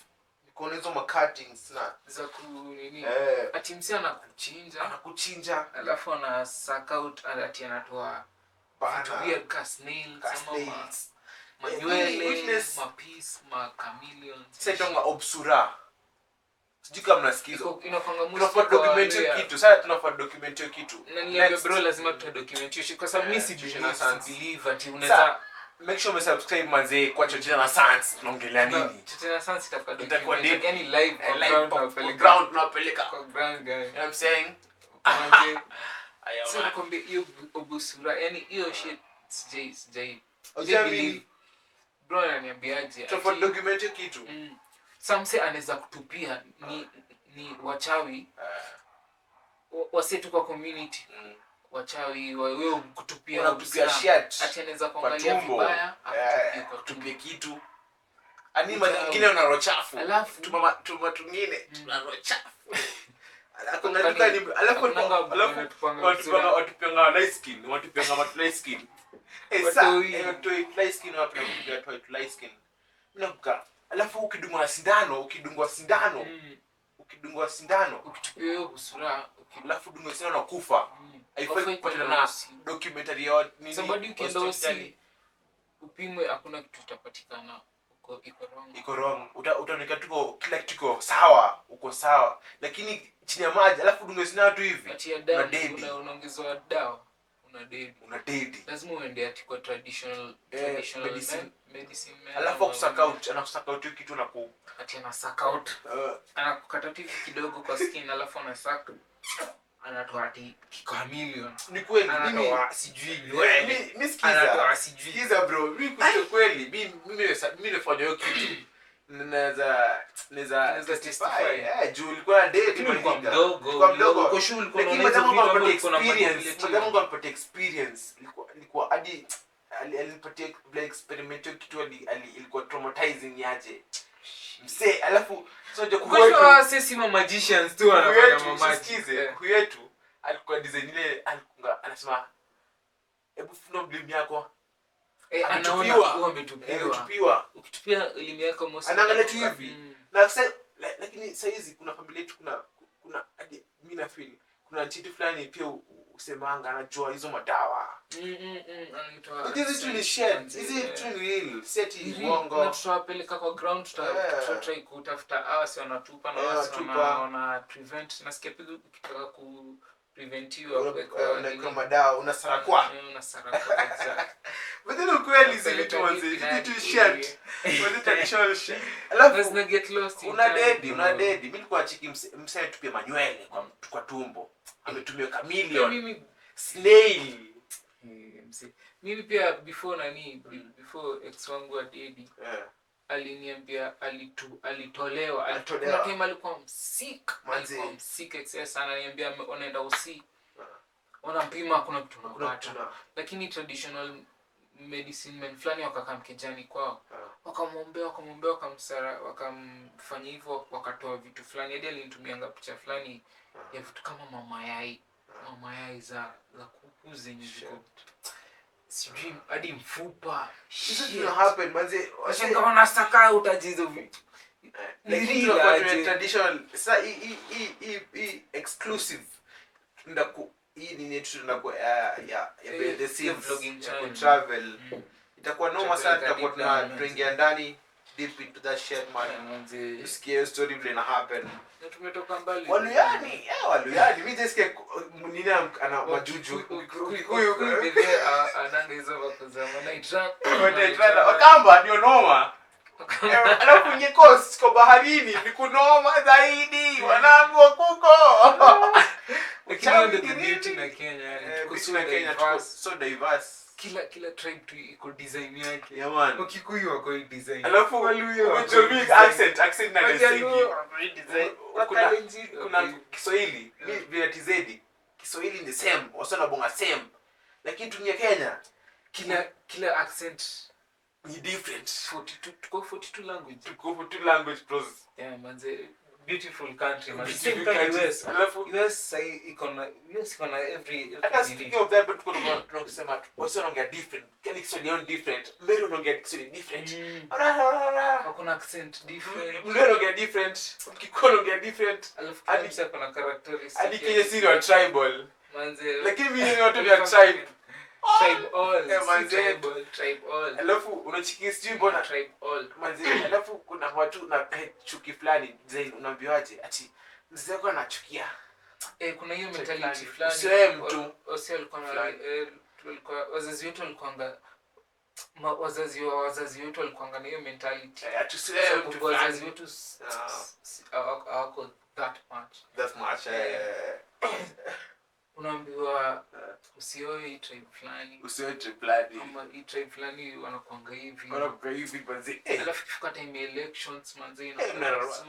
Niko na hizo ma cuttings na za ku nini? Ati msi anakuchinja. Alafu ana suck out, ati anatoa vitu weird ka snails ama manywele, ma piece, ma chameleons. Sasa itonga obsura. Sijui kama mnasikiza. Inakuanga mostly Tunafaa kwa document hiyo Waluya. kitu. Sasa tunafaa document hiyo kitu. Na niambia Next. bro, lazima tutadocument hiyo shit kwa sababu mi si Chochena believe, Sans. si believe ati unaweza Sa, make sure umesubscribe manze kwa Chochena na Sans. Tunaongelea nini? Chochena Sans itakuwa Itakuwa document, deep. yani live kwa Eh, live ground kwa tunawapeleka. ground tunawapeleka. Kwa ground guy. You know what I'm saying? Manze, Aya, sasa man. nakwambia hiyo obusura, yani hiyo shit sijai sijai Hujamini? believe. Bro ananiambiaje? Tunafaa document hiyo kitu. Samse anaweza kutupia ni wachawi wase tu kwa community. Wachawi wewe kutupia Wanakutupia obusura. shit. Ati anaweza Kwa kuangalia tumbo. vibaya, akutupie Eh, kwa kutupia tumbo. kitu. Ani Uchawi. mwingine una roho chafu. Alafu- Tuma tungine tuna roho chafu. Alafu Kwani- alafu hakunanga alafu wanatupanga wanatupanga msura. wanatupanga light skin, wanatupanga watu light skin. Eh, sa, Watoi. eh, watoi light skin, wanapenda kupiga watoi light skin. Mimi nakumbuka. Alafu ukidungwa na sindano, ukidungwa sindano, ukidungwa sindano, Ukitupia hiyo busura, alafu udungwe sindano unakufa. Haifai Haufai kupatana kwenda na hosi. documentary ya nini? Sababu ukienda hospitali. hosi upimwe hakuna kitu itapatikana. Iko wrong. Iko wrong. Utaonekana tuko kila kitu iko sawa, uko sawa. Lakini chini ya maji alafu udungwe sindano tu hivi. Ati ya Una damu dedi. unaongezwa dawa, una dedi. Una dedi. Lazima uende ati kwa Eh, traditional medicine. medicine man Alafu ama akusaka out, anakusaka out hiyo kitu na ku ati ana suck out. Anakukata tu hivi kidogo kwa skin alafu ana suck. Anatoa ati chameleon. Ni kweli mimi Anatoa sijui nywele. mi sikiza. Anatoa sijui. Sikiza bro, mimi kusema kweli, mimi nilifanya hiyo kitu. Naweza Naweza testify. testify. Eh, juu ulikuwa na date Lakini ulikuwa ulikuwa mdogo, Ulikuwa mdogo. uko shule, ulikuwa Lakini unaona hizo madam wangu vitu alinipatia ambavyo ulikuwa experience. unamwambia Madam wangu alinipatia experience. Ilikuwa hadi alinipatia vile experiment hiyo kitu ilikuwa traumatizing yaje. Msee, alafu sio je Kwa hiyo sisi ma magicians tu wanafanya ma magic. Sikize, kuyetu alikuwa design ile alikuwa anasema hebu funua mlimi yako. Eh, anaona Ametupiwa. kuwa ametupiwa. Eh, ametupiwa. Ukitupia elimu yako most Anaangalia tu hivi. Na sasa lakini saa hizi kuna familia yetu kuna hadi mimi na feel kuna nchiti fulani pia usemanga anajua hizo madawa. Anaitwa Hizi tu ni shit. Hizi tu ni real. Si ati Hivi, uongo. na tutawapeleka kwa ground, Eh. tutatry kutafuta hawa si wanatupa na Eh, hawa si wanatupa. wana prevent. Nasikia pia ukitaka ku preventiwa kuwekwa Unaweka nini? madawa unasarakwa. Eh, unasarakwa, exact. But then ukweli hizi vitu Unapeleka manze, deep hizi tu ndani. shit. Manze traditional shit. Alafu Lazima get lost in una time, dedi, bro. una dedi. Mimi nilikuwa chiki msee tupia manywele kwa tumbo. Ametumia chameleon. Mimi Snail. Eh, msee. Mimi pia before nani, before ex wangu wa dedi aliniambia alitolewa. Alitolewa. Kuna time alikuwa msick, Manze. alikuwa msick excess sana, ananiambia wanaenda usi. Wanampima hakuna kitu Hakuna unapata. kitu na- Lakini traditional medicine men fulani wakakaa mkejani kwao. Wakamwombea, wakamwombea, wakamsara, wakamfanya hivyo, wakatoa vitu fulani. Hadi alinitumianga picha fulani ya vitu kama mamayai. Mamayai za kuku zenye ziko sijui hadi mfupa. Hizo Shit. zina happen, manze. Washangaa wanasaka utaji hizo vitu. Ni Lakini real tunakuwa aje. tuna traditional. Sasa hii exclusive tunaenda ku hii nini yetu tunakuwa ya ya ya Eh, behind the ya scenes, vlogging ya channel. ku travel. Itakuwa noma sana, Tutapeleka tutakuwa deep down, tunaingia ndani deep into that shit man. Manze. Usikie hiyo story vile ina happen. Na tumetoka mbali. Waluyani, eh, Waluyani. Mimi just nini ana majuju. Kikuyu, bebe, ananga hizo vako za Wanaitran. Wanaitran. Wakamba ndio noma. Alafu nye coast kwa baharini ni kunoma zaidi. Wanangu wa kuko. Lakini hiyo ndio Uchawi the beauty nini? na Kenya, yani, Eh, tuko beauty so na Kenya tuko diverse. so diverse. Kila tribe tu iko design yake. Yeah, man. Wakikuyu wako hii design. Alafu Waluhya wako with your hii big design. accent na Wajaluo desingi. wako hii design. Kuna Wakalenjin wako kuna hii. Kiswahili, mi vile TZ, Kiswahili ni same, wasio wanabonga same. Lakini tunia Kenya Kila accent ni different. 42, tuko 42 language. Tuko for two language bros. Yeah, manze, beautiful country, man. Beautiful Same kama country. US. Alafu US sahi iko na, US iko na every hata nini. speaking of that, but tuko tunasema wasio wanaongea different. Kile Kiswahili yao ni different. Meru wanaongea Kiswahili different. Ra, ra, ra, ra. Wako na accent different. Mluhya wanaongea different. Kikuyu wanaongea different. Alafu kila mtu ako na characteristic Hadi yake. Kenya si ni wa tribal. Manze, Lakini mimi ni watu wa tribe. Tribe all. Eh, Si manze. tribal, tribe all. Alafu unachiki sijui mbona Tribe all. manze, alafu kuna watu na chuki fulani design, unaambiwaje ati mzee wako anachukia. Eh, kuna hiyo mentality fulani. Usiwe mtu. Wase walikuwa na Fulani. tulikuwa wazazi wetu walikuwanga wazazi wa wazazi wetu walikuwanga na hiyo mentality. Eh, ati usiwe Sababu mtu wazazi fulani. wetu Ah. hawako that much. That much. Unaambiwa usioe hii tribe fulani. Usiwe tribe fulani. Ama hii tribe fulani wanakuanga hivi. Wanakuwa hivi manze. Alafu ikifika time ya elections manze inakuwa mnararua. so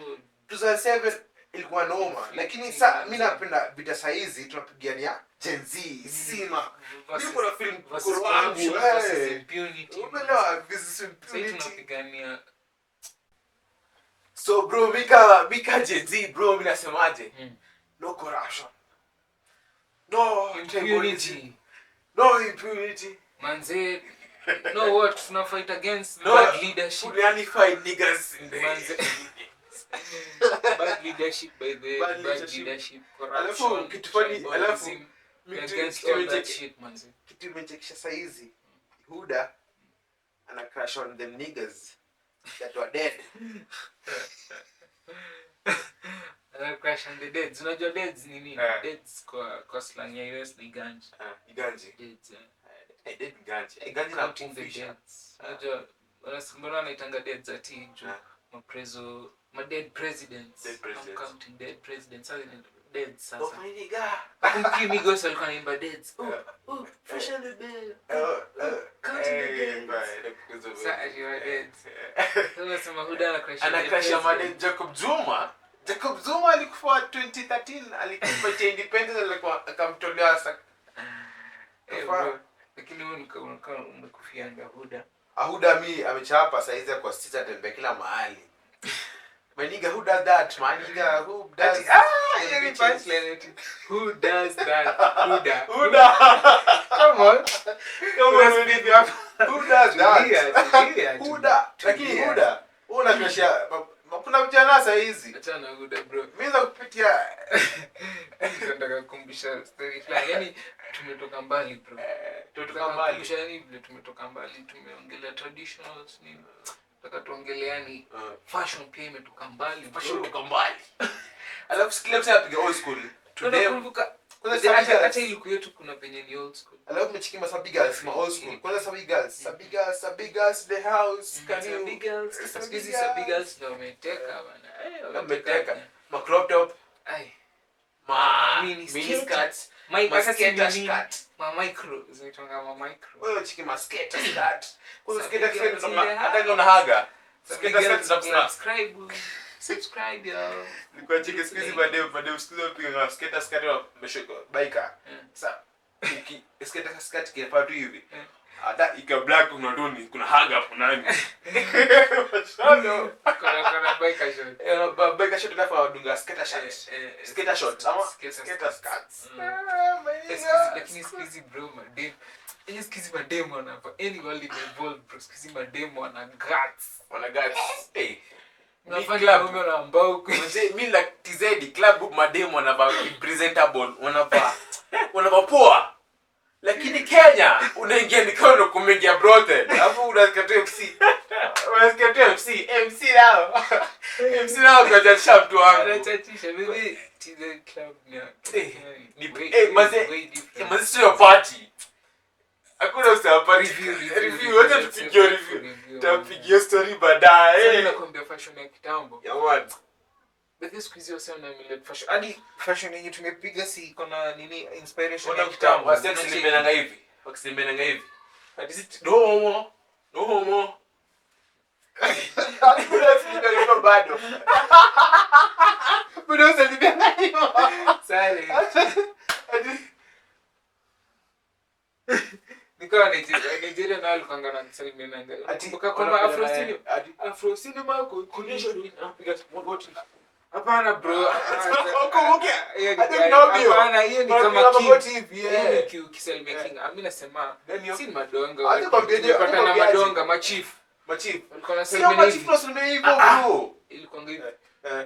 2007 ilikuwa noma, lakini sa mi napenda vita saizi tunapigania Gen Z sima. versus- Mimi kuna film versus mkoro wangu, corruption, versus impunity. Umeelewa? Versus Sasa impunity. tunapigania So bro, mika Gen Z bro, mimi nasemaje? No corruption. No tribalism. impunity. No impunity. Manze, no what tuna fight against No. bad leadership. Fulani fight niggas in the Manze. Bad leadership by the Bad bad leadership. leadership, Alafu, corruption, kitu funny, alafu, tribalism. We're against all that shit, manze. Kitu imechekesha saizi, Huda ana crush on them niggas that were dead. Ana crush on the deads. Unajua deads ni nini? Eh. Deads kwa slang ya US ni ganja. Ah, ganji. Deads. Eh, dead ganji. Eh, ganji na Counting the kufisha. deads. Unajua mbona wanaitanga deads ati juu Ah. maprezo ma dead presidents. Dead presidents. I'm counting dead presidents. Sasa ni dead sasa. Oh my nigga. Nakumbuka Migos walikuwa wanaimba deads. Oh, oh, fresh on the bed. Counting the deads. Sasa ati wa deads. Sasa unasema Huda ana crush on Ana dead crush on presidents. Jacob Zuma. Jacob Zuma alikufa 2013, alikufa independence, alikuwa akamtolea Eh, bro. Lakini wewe unakaa umekufianga Huda. Huda mi amechapa saizi kwa sita tembea kila mahali. My nigga, who does that? My nigga, who does Ati, ah, them hiyo ni bitches? punchline ati, who does that? Huda. Huda. Come on. Come on, Una speed up. Who does that? Tulia, tulia, Huda. Lakini tulia. Huda, wewe unacrashia kuna vijana saizi. Achana na Huda bro. Mimi za kupitia Nataka kukumbusha story fulani. Yaani tumetoka mbali bro. Tumetoka Nataka mbali. kukumbusha yani vile tumetoka mbali, tumeongelea traditionals nini. Nataka tuongelee yani fashion pia imetoka mbali bro. Fashion kutoka mbali. Alafu sikia msee anapiga old school. Today Tunakumbuka Kwanza hata Sabi hata Girls. ile yetu kuna venye ni old school. Alafu umechiki ma Sabi Girls, ma old school. Kwanza Sabi Girls, Sabi Girls, Sabi Girls the house. Can you Sabi Girls, Sabi siku hizi Girls. Sabi Girls ndio wameteka bana. Eh, wameteka. Ma crop top, Ai. ma Mini mini skirt. skirts, Ma ma hata si skater mini, skirt. ma micro zinaitwanga ma micro. Wewe chiki ma skater skirt. Kwanza Sabi skater skirt Girls in ndo the hata kama unahaga. Sabi Skater skirt Girls, ndo snap. subscribe. Subscribe yo. Nilikuwa chiki siku hizi madem siku hizi wapiga na skater skirt wa meshoko biker. Sasa uki skater skirt kinafaa tu hivi. Hata ika black kuna doni kuna haga hapo nani. Mashano. Kuna biker short. Eh, biker short alafu wadunga skater shirt. Skater short ama Skater skater skirts. skirts. Mm. Ah, my Eh, nigga. lakini siku hizi bro madem. Yaani siku hizi madem wanavaa. Yaani world imeevolve bro. Siku hizi madem wana guts. Wana guts. Eh. Unafanya club. wanaume wana mbao Mzee, mi like TZ club madem wanavaa presentable, wanavaa poa. Lakini Kenya unaingia ni kama kumeingia brothel. Alafu unasikia tu MC. Unasikia tu MC, MC nao. MC nao kwa mtu wangu. Anachachisha baby. TZ club ni Eh, ni ni way, eh, mazee, way eh, different. mazee sio party. Hakuna usawa party. Review, review, Review, wacha review, tupigie review, review. review. Tutapigia story baadaye. Sasa nakwambia fashion ya kitambo. Ya what? But this siku hizi wase wana emulate fashion. Hadi fashion yenye tumepiga si iko na nini inspiration Ona ya kitambo, kitambo. wase wakisimbenanga hivi. Wakisimbenanga hivi. Ati si no homo. No homo. Hakuna siku ndio bado. Bado usalimiana hivyo. Sare. Ati Nikawa Nigeria nao walikuwanga na kusalimiana. Nakumbuka kwamba Afro Cinema Afro Cinema Kuonyesha anapiga magoti. Hapana bro. Ukumbuke, Hiyo ni hata gani? kuna Hapana, hiyo ni kama Wanapiga king. magoti hivi, Hiyo eh. ni ukisalimia king. Ah, mimi nasema Gani hiyo? si ni madonga. Hata watu. kwambieje, hata Tumepatana kwambiaje. madonga machief. Machief. Walikuwa Sio wanasalimiana machifu hivi. tunasalimia hivyo bro. Ilikuwanga hivi.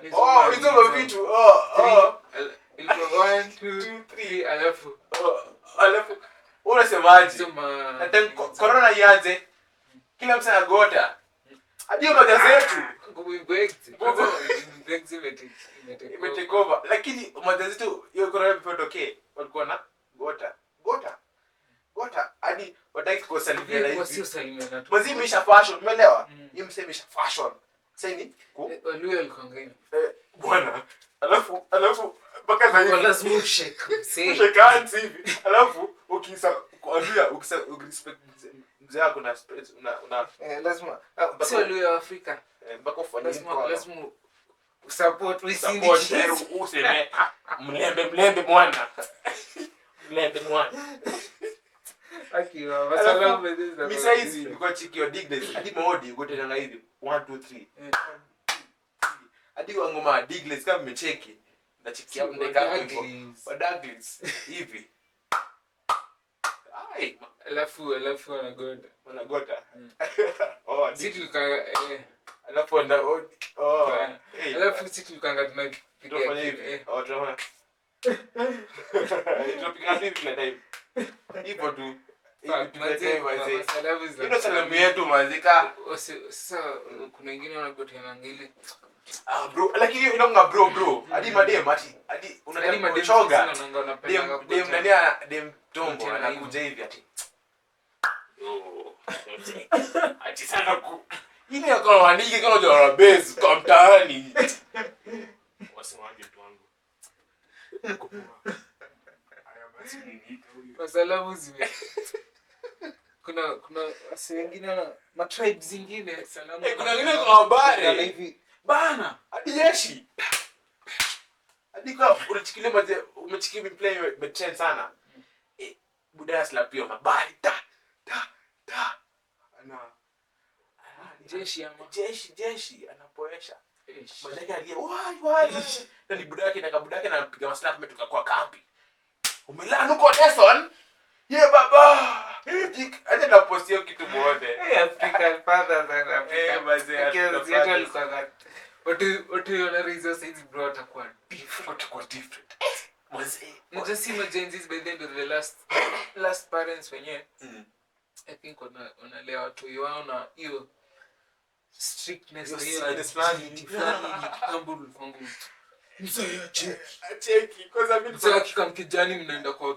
Hizo Oh, hizo mavitu. mavitu. Oh, Three, oh. ilikuwa 1 2 3 alafu Oh, alafu unasema Unasemaje? Na time corona ianze, kila mtu anagota. Hadi magazetu imetake over. Lakini magazetu hiyo corona before tokee walikuwa na gota. Gota. Gota hadi wataki kusalimiana hivi. Wasiosalimiana tu. Mzee imeisha fashion, umeelewa? Hii msee imeisha fashion. Sasa ni Waluya walikuwa hivi. Bwana. Alafu mpaka sasa hivi lazima ushake. Ushake hands hivi. Alafu ukisa kuambia ukisa respect mzee wako na una lazima sio Waluya wa Afrika. Mpaka ufanye lazima lazima support usindi. Useme mlembe mwana. Mlembe mwana. Akiwa wasalamu mimi saizi nilikuwa chiki wa Digles hadi maodi uko tena hivi 1 2 3. Hadi wa ngoma Digles kama mmecheki na chiki hapo ndeka hapo hivyo. Wa Douglas hivi. Ai, alafu wanagoda. Wanagoda. Oh, sisi tulikuwa alafu wana oh. Alafu sisi tulikuwa tunapiga hivi. Oh, tunafanya. Tunapiga hivi kila time. Hivyo tu. Ndio salamu yetu mazika. Sasa kuna wengine wanagoteana ngili. Ah bro, lakini inaonga bro. Hadi madem hadi unataka kuchoga. Dem nani dem tombo anakuja hivi ati. Oh. Ati sana ku. Ile yako waniki kama unajua base kwa mtaani. Wasemaje mtu wangu? Haya basi nini huyu. Masalamu zime. Kuna wasi wengine na ma tribes zingine salamu. Kuna wengine kwa habari. Hivi bana hadi jeshi. Hadi kwa unachikilia maze umechikilia play metrend sana. Buda slap hiyo mabari ta ta ta. Ana jeshi ama jeshi anapoesha. Madaka aliye wai. Na ni buda yake na kabuda yake anapiga maslap umetoka kwa kambi. Umelala huko lesson? Ye baba. Acha na post hiyo kitu muone. African fathers and African. Mazee. Watu wana raise saizi bro watakuwa different. Watakuwa different. Mazee. Mjasi si Gen Zs by the end of the last parents wenyewe. I think wanalea watu wao na hiyo strictness na hiyo fulani kitambo kwangu. Mzee acheki. Kwanza mimi mzee akika mkijani mnaenda kwa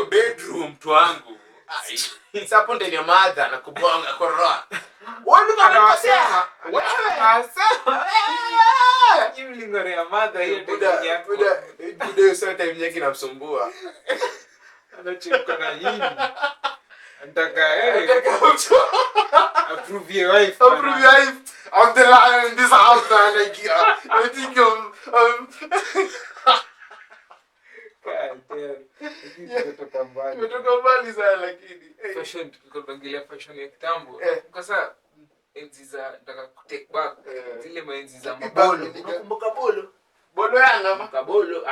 bedroom mtu wangu. Sasa hapo ndio mother na kubonga kwa roho. Wewe unakosea. Wewe. Mlingore mother hiyo ndio yako. Buda hiyo sasa time yake inamsumbua. Anacheka na yini. Anataka approve your wife. Approve your wife. I'm the lion in this house man like I think Tumetoka mbali sana lakini. Fashion tulikuwa fashion ya kitambo. Kwa sasa enzi za nataka ku take back zile maenzi za mabolo. Unakumbuka bolo? Bolo yangu ama bolo?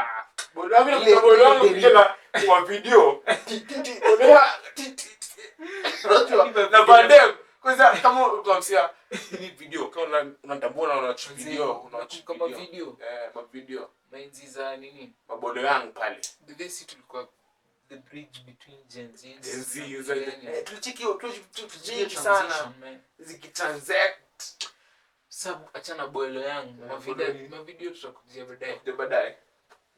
Bolo yangu na bolo yangu kijana kwa video. Bolo ya na bandem. Kwanza kama ukamsia ni video kama unatambua na unawatch video, unawatch kama video. Ma video. Maenzi za nini? Mabolo yangu pale. The sisi tulikuwa the bridge between Gen Z. Gen Z. Tulichiki sana. Zikitransact. Sabu achana bolo yangu. Mavideo tutakujia baadaye. Ndio baadaye.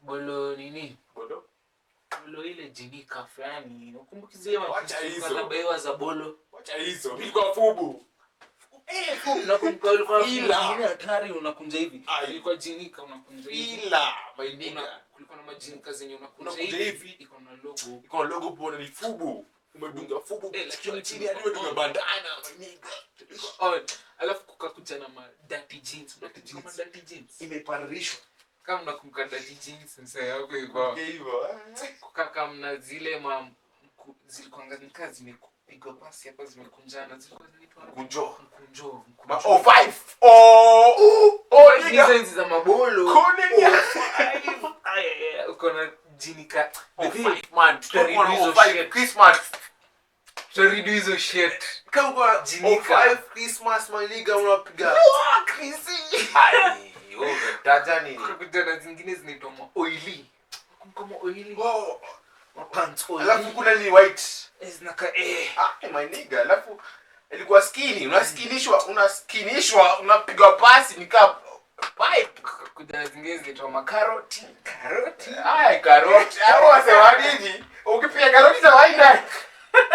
Bolo nini? Bolo? Bolo ile jinika fulani. Unakumbuka zile matabaiwa za bolo? Wacha hizo. Nilikuwa fubu. Unakumbuka ulikuwa ile hatari unakunja hivi. Ilikuwa jinika unakunja hivi. Ila mainika. Kulikuwa na majinika zenye unakunja hivi. Iko na logo. Iko na logo bwana ni fubu. Umedunga fubu. Lakini chini hadi umedunga bandana mainika. On. Alafu kukakuja na ma dirty jeans. Unakumbuka dirty jeans? Imeparishwa. Kama unakumbuka dirty jeans msee hapo hivyo. Hivyo. Kukaka mna zile ma zilikuwa ngazi zimepigwa pasi hapa zimekunjana zilikuwa zinaitwa mkunjo. Mkunjo. Ma 05. Oh nigga. Hizo za mabolo. Kuni. Ay uko na jinika. 05 man. Tuko na 05 Christmas. Tutaridu hizo shit. Kama uko jinika 05 Christmas my nigga unapiga. Crazy. Ai, wewe taja nini? Kuna na zingine zinaitwa oili. Kama oili. Oh. Mapants oily. Alafu kuna ni white. Zinaka eh. Ah, my nigga, alafu ilikuwa skinny, unaskinishwa, unapigwa pasi nika pipe. Kuna zingine zinaitwa makaroti. Karoti. Ai, karoti. Hao wasema nini? Ukipiga karoti za wine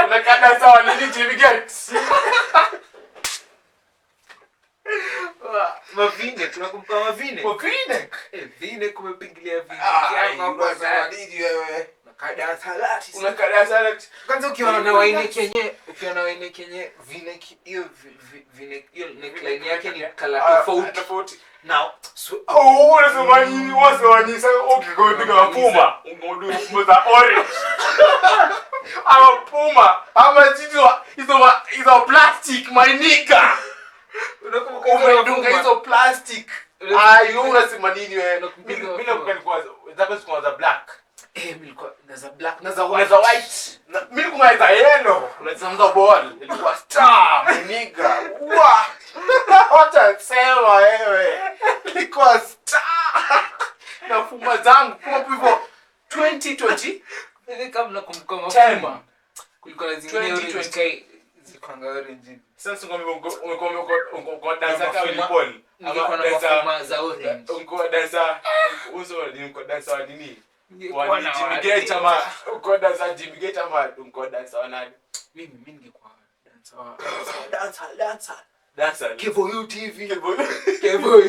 unakanda sawa nini Jimmy Gates. Mavine, tunakumbuka mavine. Mavine. Eh, vine kumepigilia vine. Ai, Kiama kwa unasema sana. nini wewe? Unakada salati. Unakanda salad. Kwanza ukiona na waine kenye, ukiona waine kenye vine hiyo vine hiyo neckline yake ni color tofauti. Tofauti. Now, Oh, unasema nini? Unasema nini? Sasa ukigonga mapuma, ungodua puma za orange. Ama puma, ama hizo plastic my nigga. Unakumbuka hizo Umedunga mapuma? hizo plastic. Unakumbuka Ah, hiyo unasema nini wewe? Unakumbuka Mimi hizo mimi mapuma? nakumbuka nilikuwa zako zilikuwa za black. Eh, mimi nilikuwa na za black na za Kuna white. za white. Mimi nilikuwa za yellow. Kuna za ball. Ilikuwa star, my nigga. Wa. Wacha sema wewe. Ilikuwa star. Na fuma zangu kuma hivyo 2020 Hivi kama mnakumbuka Ten. mapuma. Kulikuwa na zingine 20, orange 20. kai zilikuwa orange. Sasa ungekuwa dancer kama Mafuma. Paul. Ningekuwa na mafuma za orange. Ungekuwa dancer uso ni ungekuwa dancer wa nini? Ningekuwa Wa na Jimmy wa- Gates ama ungekuwa dancer Jimmy Gates ama ungekuwa dancer wa nani? Mimi ningekuwa dancer wa Dancer, dancer. Dancer. Kevo U TV. Kevo Kevo U.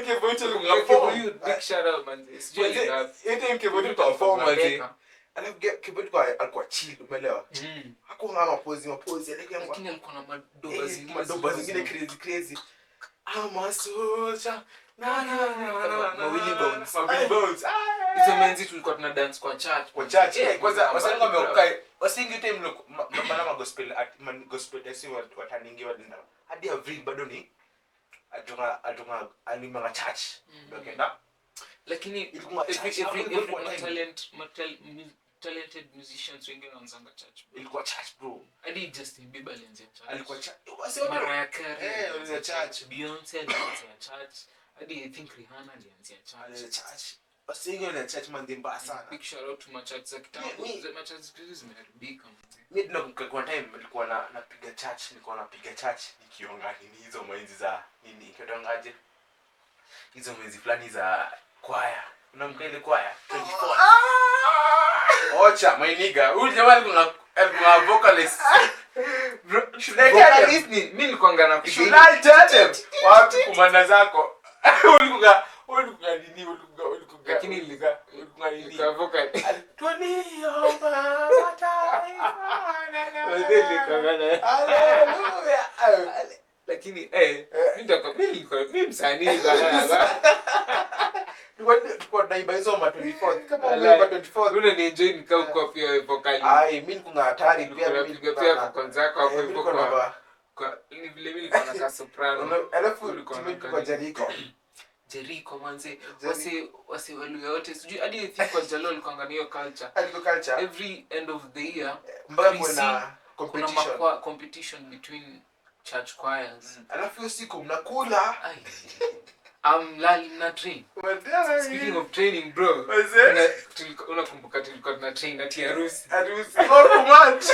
Kevo U tulikuwa Kevo form. U, big shout out man. Sijui Manze, alienda wapi. hiyo time Kevo U tulikuwa form manze. Mabeka. Alafu Kevo U alikuwa chill, umeelewa? Hakuwa na mapozi, alikuwa Lakini alikuwa na madoba zingine. madoba zingine crazy crazy. I'm a soldier. Na na na na na. Mawili Bones. Mawili Bones. Ah. Hizo menzi tulikuwa tuna dance kwa church. Kwa church. Eh, Kwanza wasanii mbali, wameokoka. Wasingi time look mabana ma gospel at man gospel dance wataningi walinda. Hadi Avril bado ni atunga alimanga church. Ndio kenda. Lakini Ilikuwa church. every Ilikuwa time. talented musicians wengi wanaanzanga church. Ilikuwa church bro. Hadi Justin Bieber alianzia church. Alikuwa church. Wasi Mariah Carey Eh, alianzia alianzia church. Beyonce alianzia church. Hadi I think Rihanna alianzia church. Church. Wasingi wale church man mbaya sana. Big shout out to machurch za kitambo. Machurch siku hizi zimeharibika mzee. Mimi tunakumbuka kwa time nilikuwa napiga church, nilikuwa napiga church nikionga nini hizo mwenzi za nini kitongaje? Hizo mwenzi fulani za kwaya. Unamka ile kwaya 24. Ocha my nigga, huyu jamaa alikuwa vocalist. Bro, Should I tell them? vocalist ni mimi nilikuwa napiga Should I tell them? Wapi kumanda zako? Ulikuwa nini? Ulikuwa Lakini ulikuwa nini? nilikuwa vocal. Tuliomba mataifa. Wazee nilikuwa na- Hallelujah. Lakini eh mimi nilikuwa mimi msanii bana. Tulikuwa tunaiba hizo ma 24. Kama umeimba 24. Una ni enjoy nikaa uko pia wewe vocalist. Ai, mimi nilikuwa hatari pia mimi. Unapiga pia vocal zako hapo hivyo kwa kwa ni vile mimi nilikuwa nakaa soprano. Alafu Ulikuwa tumekuwa Jericho. Jericho manze, Jericho. wase Waluya wote sijui hadi I think kwa Jaluo walikuwa na hiyo culture. Alikuwa culture. Every end of the year Mpaka Krisi, kuna kuna competition. makwa competition between church choirs. Alafu hiyo siku mnakula. Ai. I'm lali na train. Speaking of training bro. Wazee. Unakumbuka tulikuwa tuna train ati harusi. Harusi. Oh, kumatch.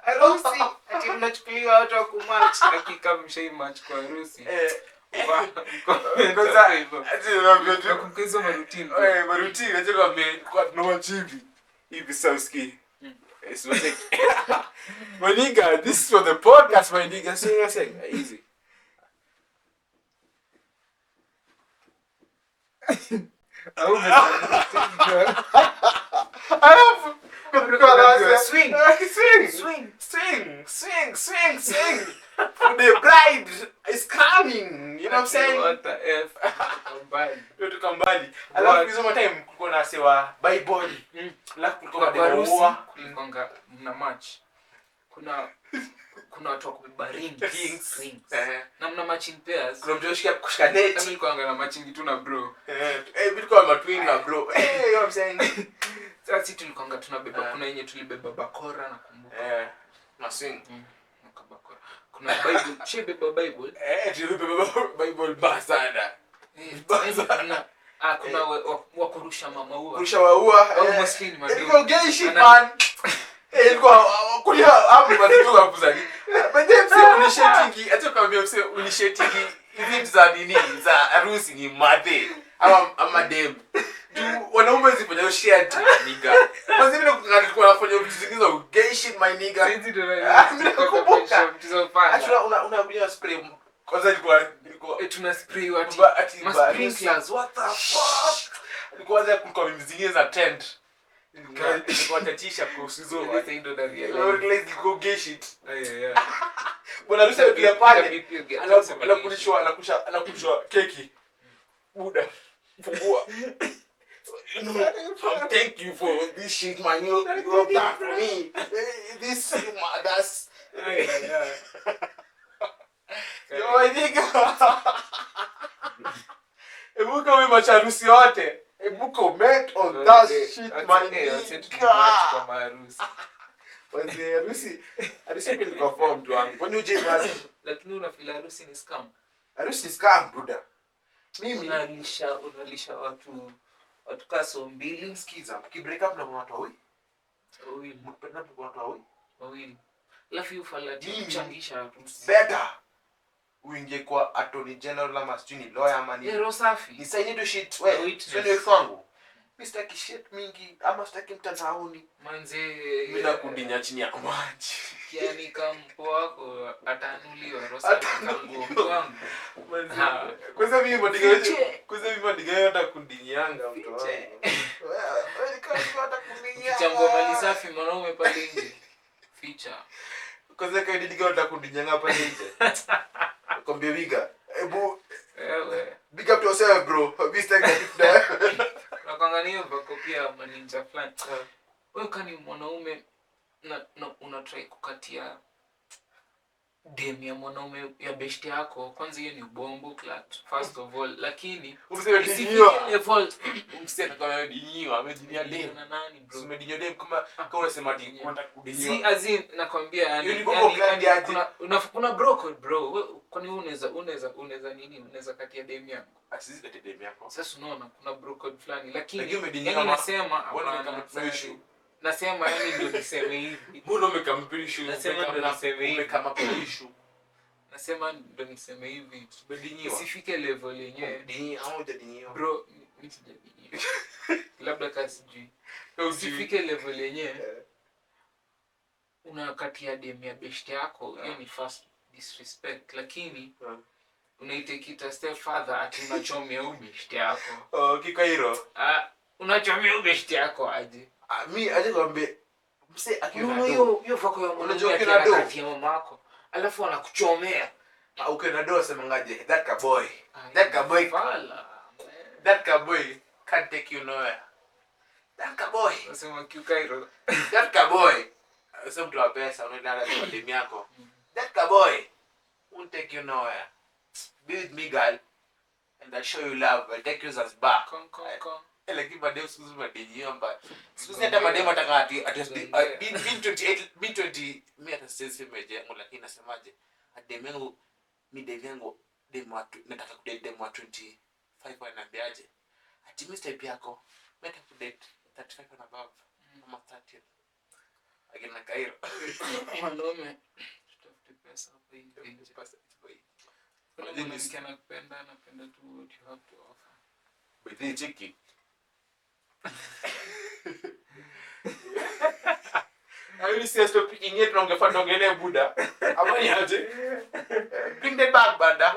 Harusi ati mnachukuliwa watu wa kumatch. Hakika mshai match kwa harusi. Eh, Wa- kwanza, hivyo. ati naambia tu- Nakumbuka hizo maroutine bro. Eh, maroutine, acha niwaambie, kwa tunamatch hivi. Hivi sasa usikii. It's not like my nigga, this is for the podcast, my nigga. So you're saying, easy. Alafu kulikuwa na wase- Swing. Swing. Swing. Swing, swing, swing, swing. For the bride is coming. You know what I'm saying? What the F? Mbali. Tuko mbali. Alafu What? hizo time kulikuwa na wase wa Bible. Alafu kulikuwa Kwa mademu harusi wa kulikuwanga mna match. Kuna watu wa kubeba rings. Rings. Rings. Eh. Na mna matching pairs. Kuna mtu ashika kushika neti. Mimi nilikuwanga na matching tu na bro. Eh, vilikuwa matwin na bro. Eh, you know what I'm saying? Sasa sisi tulikuwanga tunabeba Eh. kuna yenye tulibeba bakora nakumbuka. Eh, na swing. Na kabakora. Kuna Bible, she beba Bible. Eh, tulibeba Bible mbaya sana. Eh, Ah, kuna wa kurusha maua. Kurusha maua. Au mostly ni mademu. Ilikuwa gay shit, man. Ilikuwa kulia Hapo mazitu hapo zani. But then mse initiating, acha kwambia mse initiating hizi vitu za nini za harusi ni madhe ama dem. Juu wanaume zifanya shit nigga. Kwanza mimi nilikuwa nafanya vitu zingine za gay shit, my nigga. Saizi ndio Ah, nakumbuka. vitu za ufala. Actually una spray kwanza ilikuwa Tuna spray wati. Ati Ma sprinklers, what the fuck? Kwanza kulikuwa mimi zingine za tent. Nilikuwa tachisha kuhusu hizo. Sasa ndio na realize. Realize gay shit. Yeah. Bwana harusi ametulia pale. Anasema Anakulishwa keki. Buda. Fungua. No, I'm thank you for this shit, man. You have done for me. This, that's. Yo, my nigga. Ebuka wewe macharusi yote. Ebu comment on that shit, my nigga. Wazee, harusi pia ilikuwa form tu wangu. Kwani uje basi? Lakini unafeel harusi ni scam. Harusi ni scam, brother. Mimi Unalisha watu kaso mbili. Sikiza, mkibreak up na watu wawili. Wawili. Mkipenda na watu wawili. Wawili. Alafu hiyo falati Mimi, kuchangisha watu. It's better uingie kwa attorney general ama sijui ni lawyer ama ni Roho safi. Ni sign to shit wewe. No witness. Sio ni wangu. Mimi sitaki shit mingi ama sitaki mtandaoni. Manze, Mimi nakudinya chini ya maji. Yaani kama mpo wako atanuliwa roho safi kama nguo wangu. Manze. Ha. Kwanza mimi madiga Fiche. kwanza mimi madiga yote kundinyanga mtu wangu. Wewe kama hata kundinyanga. Ukichambua mali safi mwanaume pale nje. Ficha. Kwanza kwa diga yote kundinyanga pale nje. Kwambia biga. Ebu Wewe. big up yourself bro. Mimi sitaki kitu. Unakwanga hiyo vako pia maninja fulani. Wewe kani mwanaume na una try kukatia dem ya mwanaume ya best yako, kwanza hiyo ni bombo clat first of all, lakini Useme isifike dinyiwa. level Useme kama amedinyiwa, amedinyia dem. na nani bro? Useme dinyo dem kama unasema ati unataka kudinyiwa. Si as in nakwambia yani, Hiyo ni bombo clat aje. kuna bro code bro. Wewe, kwani wewe unaweza nini? Unaweza katia dem yangu. Asizi katia dem yako. Sasa unaona kuna bro code fulani, lakini Lakini umedinyia yani kama- nasema mbona hapana, kama tuna issue? nasema yani ndio niseme hivi. Mbona umekampa issue? Nasema ndio niseme hivi. Umekampa issue. Nasema ndio niseme hivi. Umedinyiwa. Isifike level yenyewe. Dinyiwa au hujadinyiwa? Bro, mimi sijadinyiwa. Labda kasi sijui. Usifike Usifike level yenyewe. Unakatia dem ya best yako, hiyo ni first disrespect, lakini unaitake it a step further ati unachomea huyu best yako. Oh, kikairo. Unachomea huyu best yako aje? Mimi aje kwambie mse akiona Unaona hiyo vako ya mwanaume Unajua ati ukiona do? anakatia mamako, alafu anakuchomea. Ukiona do semangaje? That ka boy. That ka boy. Fala. That ka boy can't take you nowhere. That ka boy. Unasema kikairo. That ka boy. Sasa mtu wa pesa unaenda na demu yako. That ka boy won't take you nowhere. Be with me girl and I'll show you love. I'll take you Zanzibar. Kom kom kom. Lakini mademu siku hizi mademu mbaya. Siku hizi hata mademu ataka ati mi 28 mi 20 mi hata siwezi sema age yangu, lakini nasemaje? Ati demu yangu mi demu yangu demu wa nataka kudate demu wa 25 ananiambiaje? Ati mi type yako. Mi nataka kudate 35 and above. Ama 30. Lakini na Cairo. Wanaume tutafute pesa hapa hivi nje. Kuna mwanamke anakupenda, anapenda tu what you have to offer. But then cheki. Hayo si topic ingine tunaongea tuongelee buda. Ama ni aje? Bring that back bada.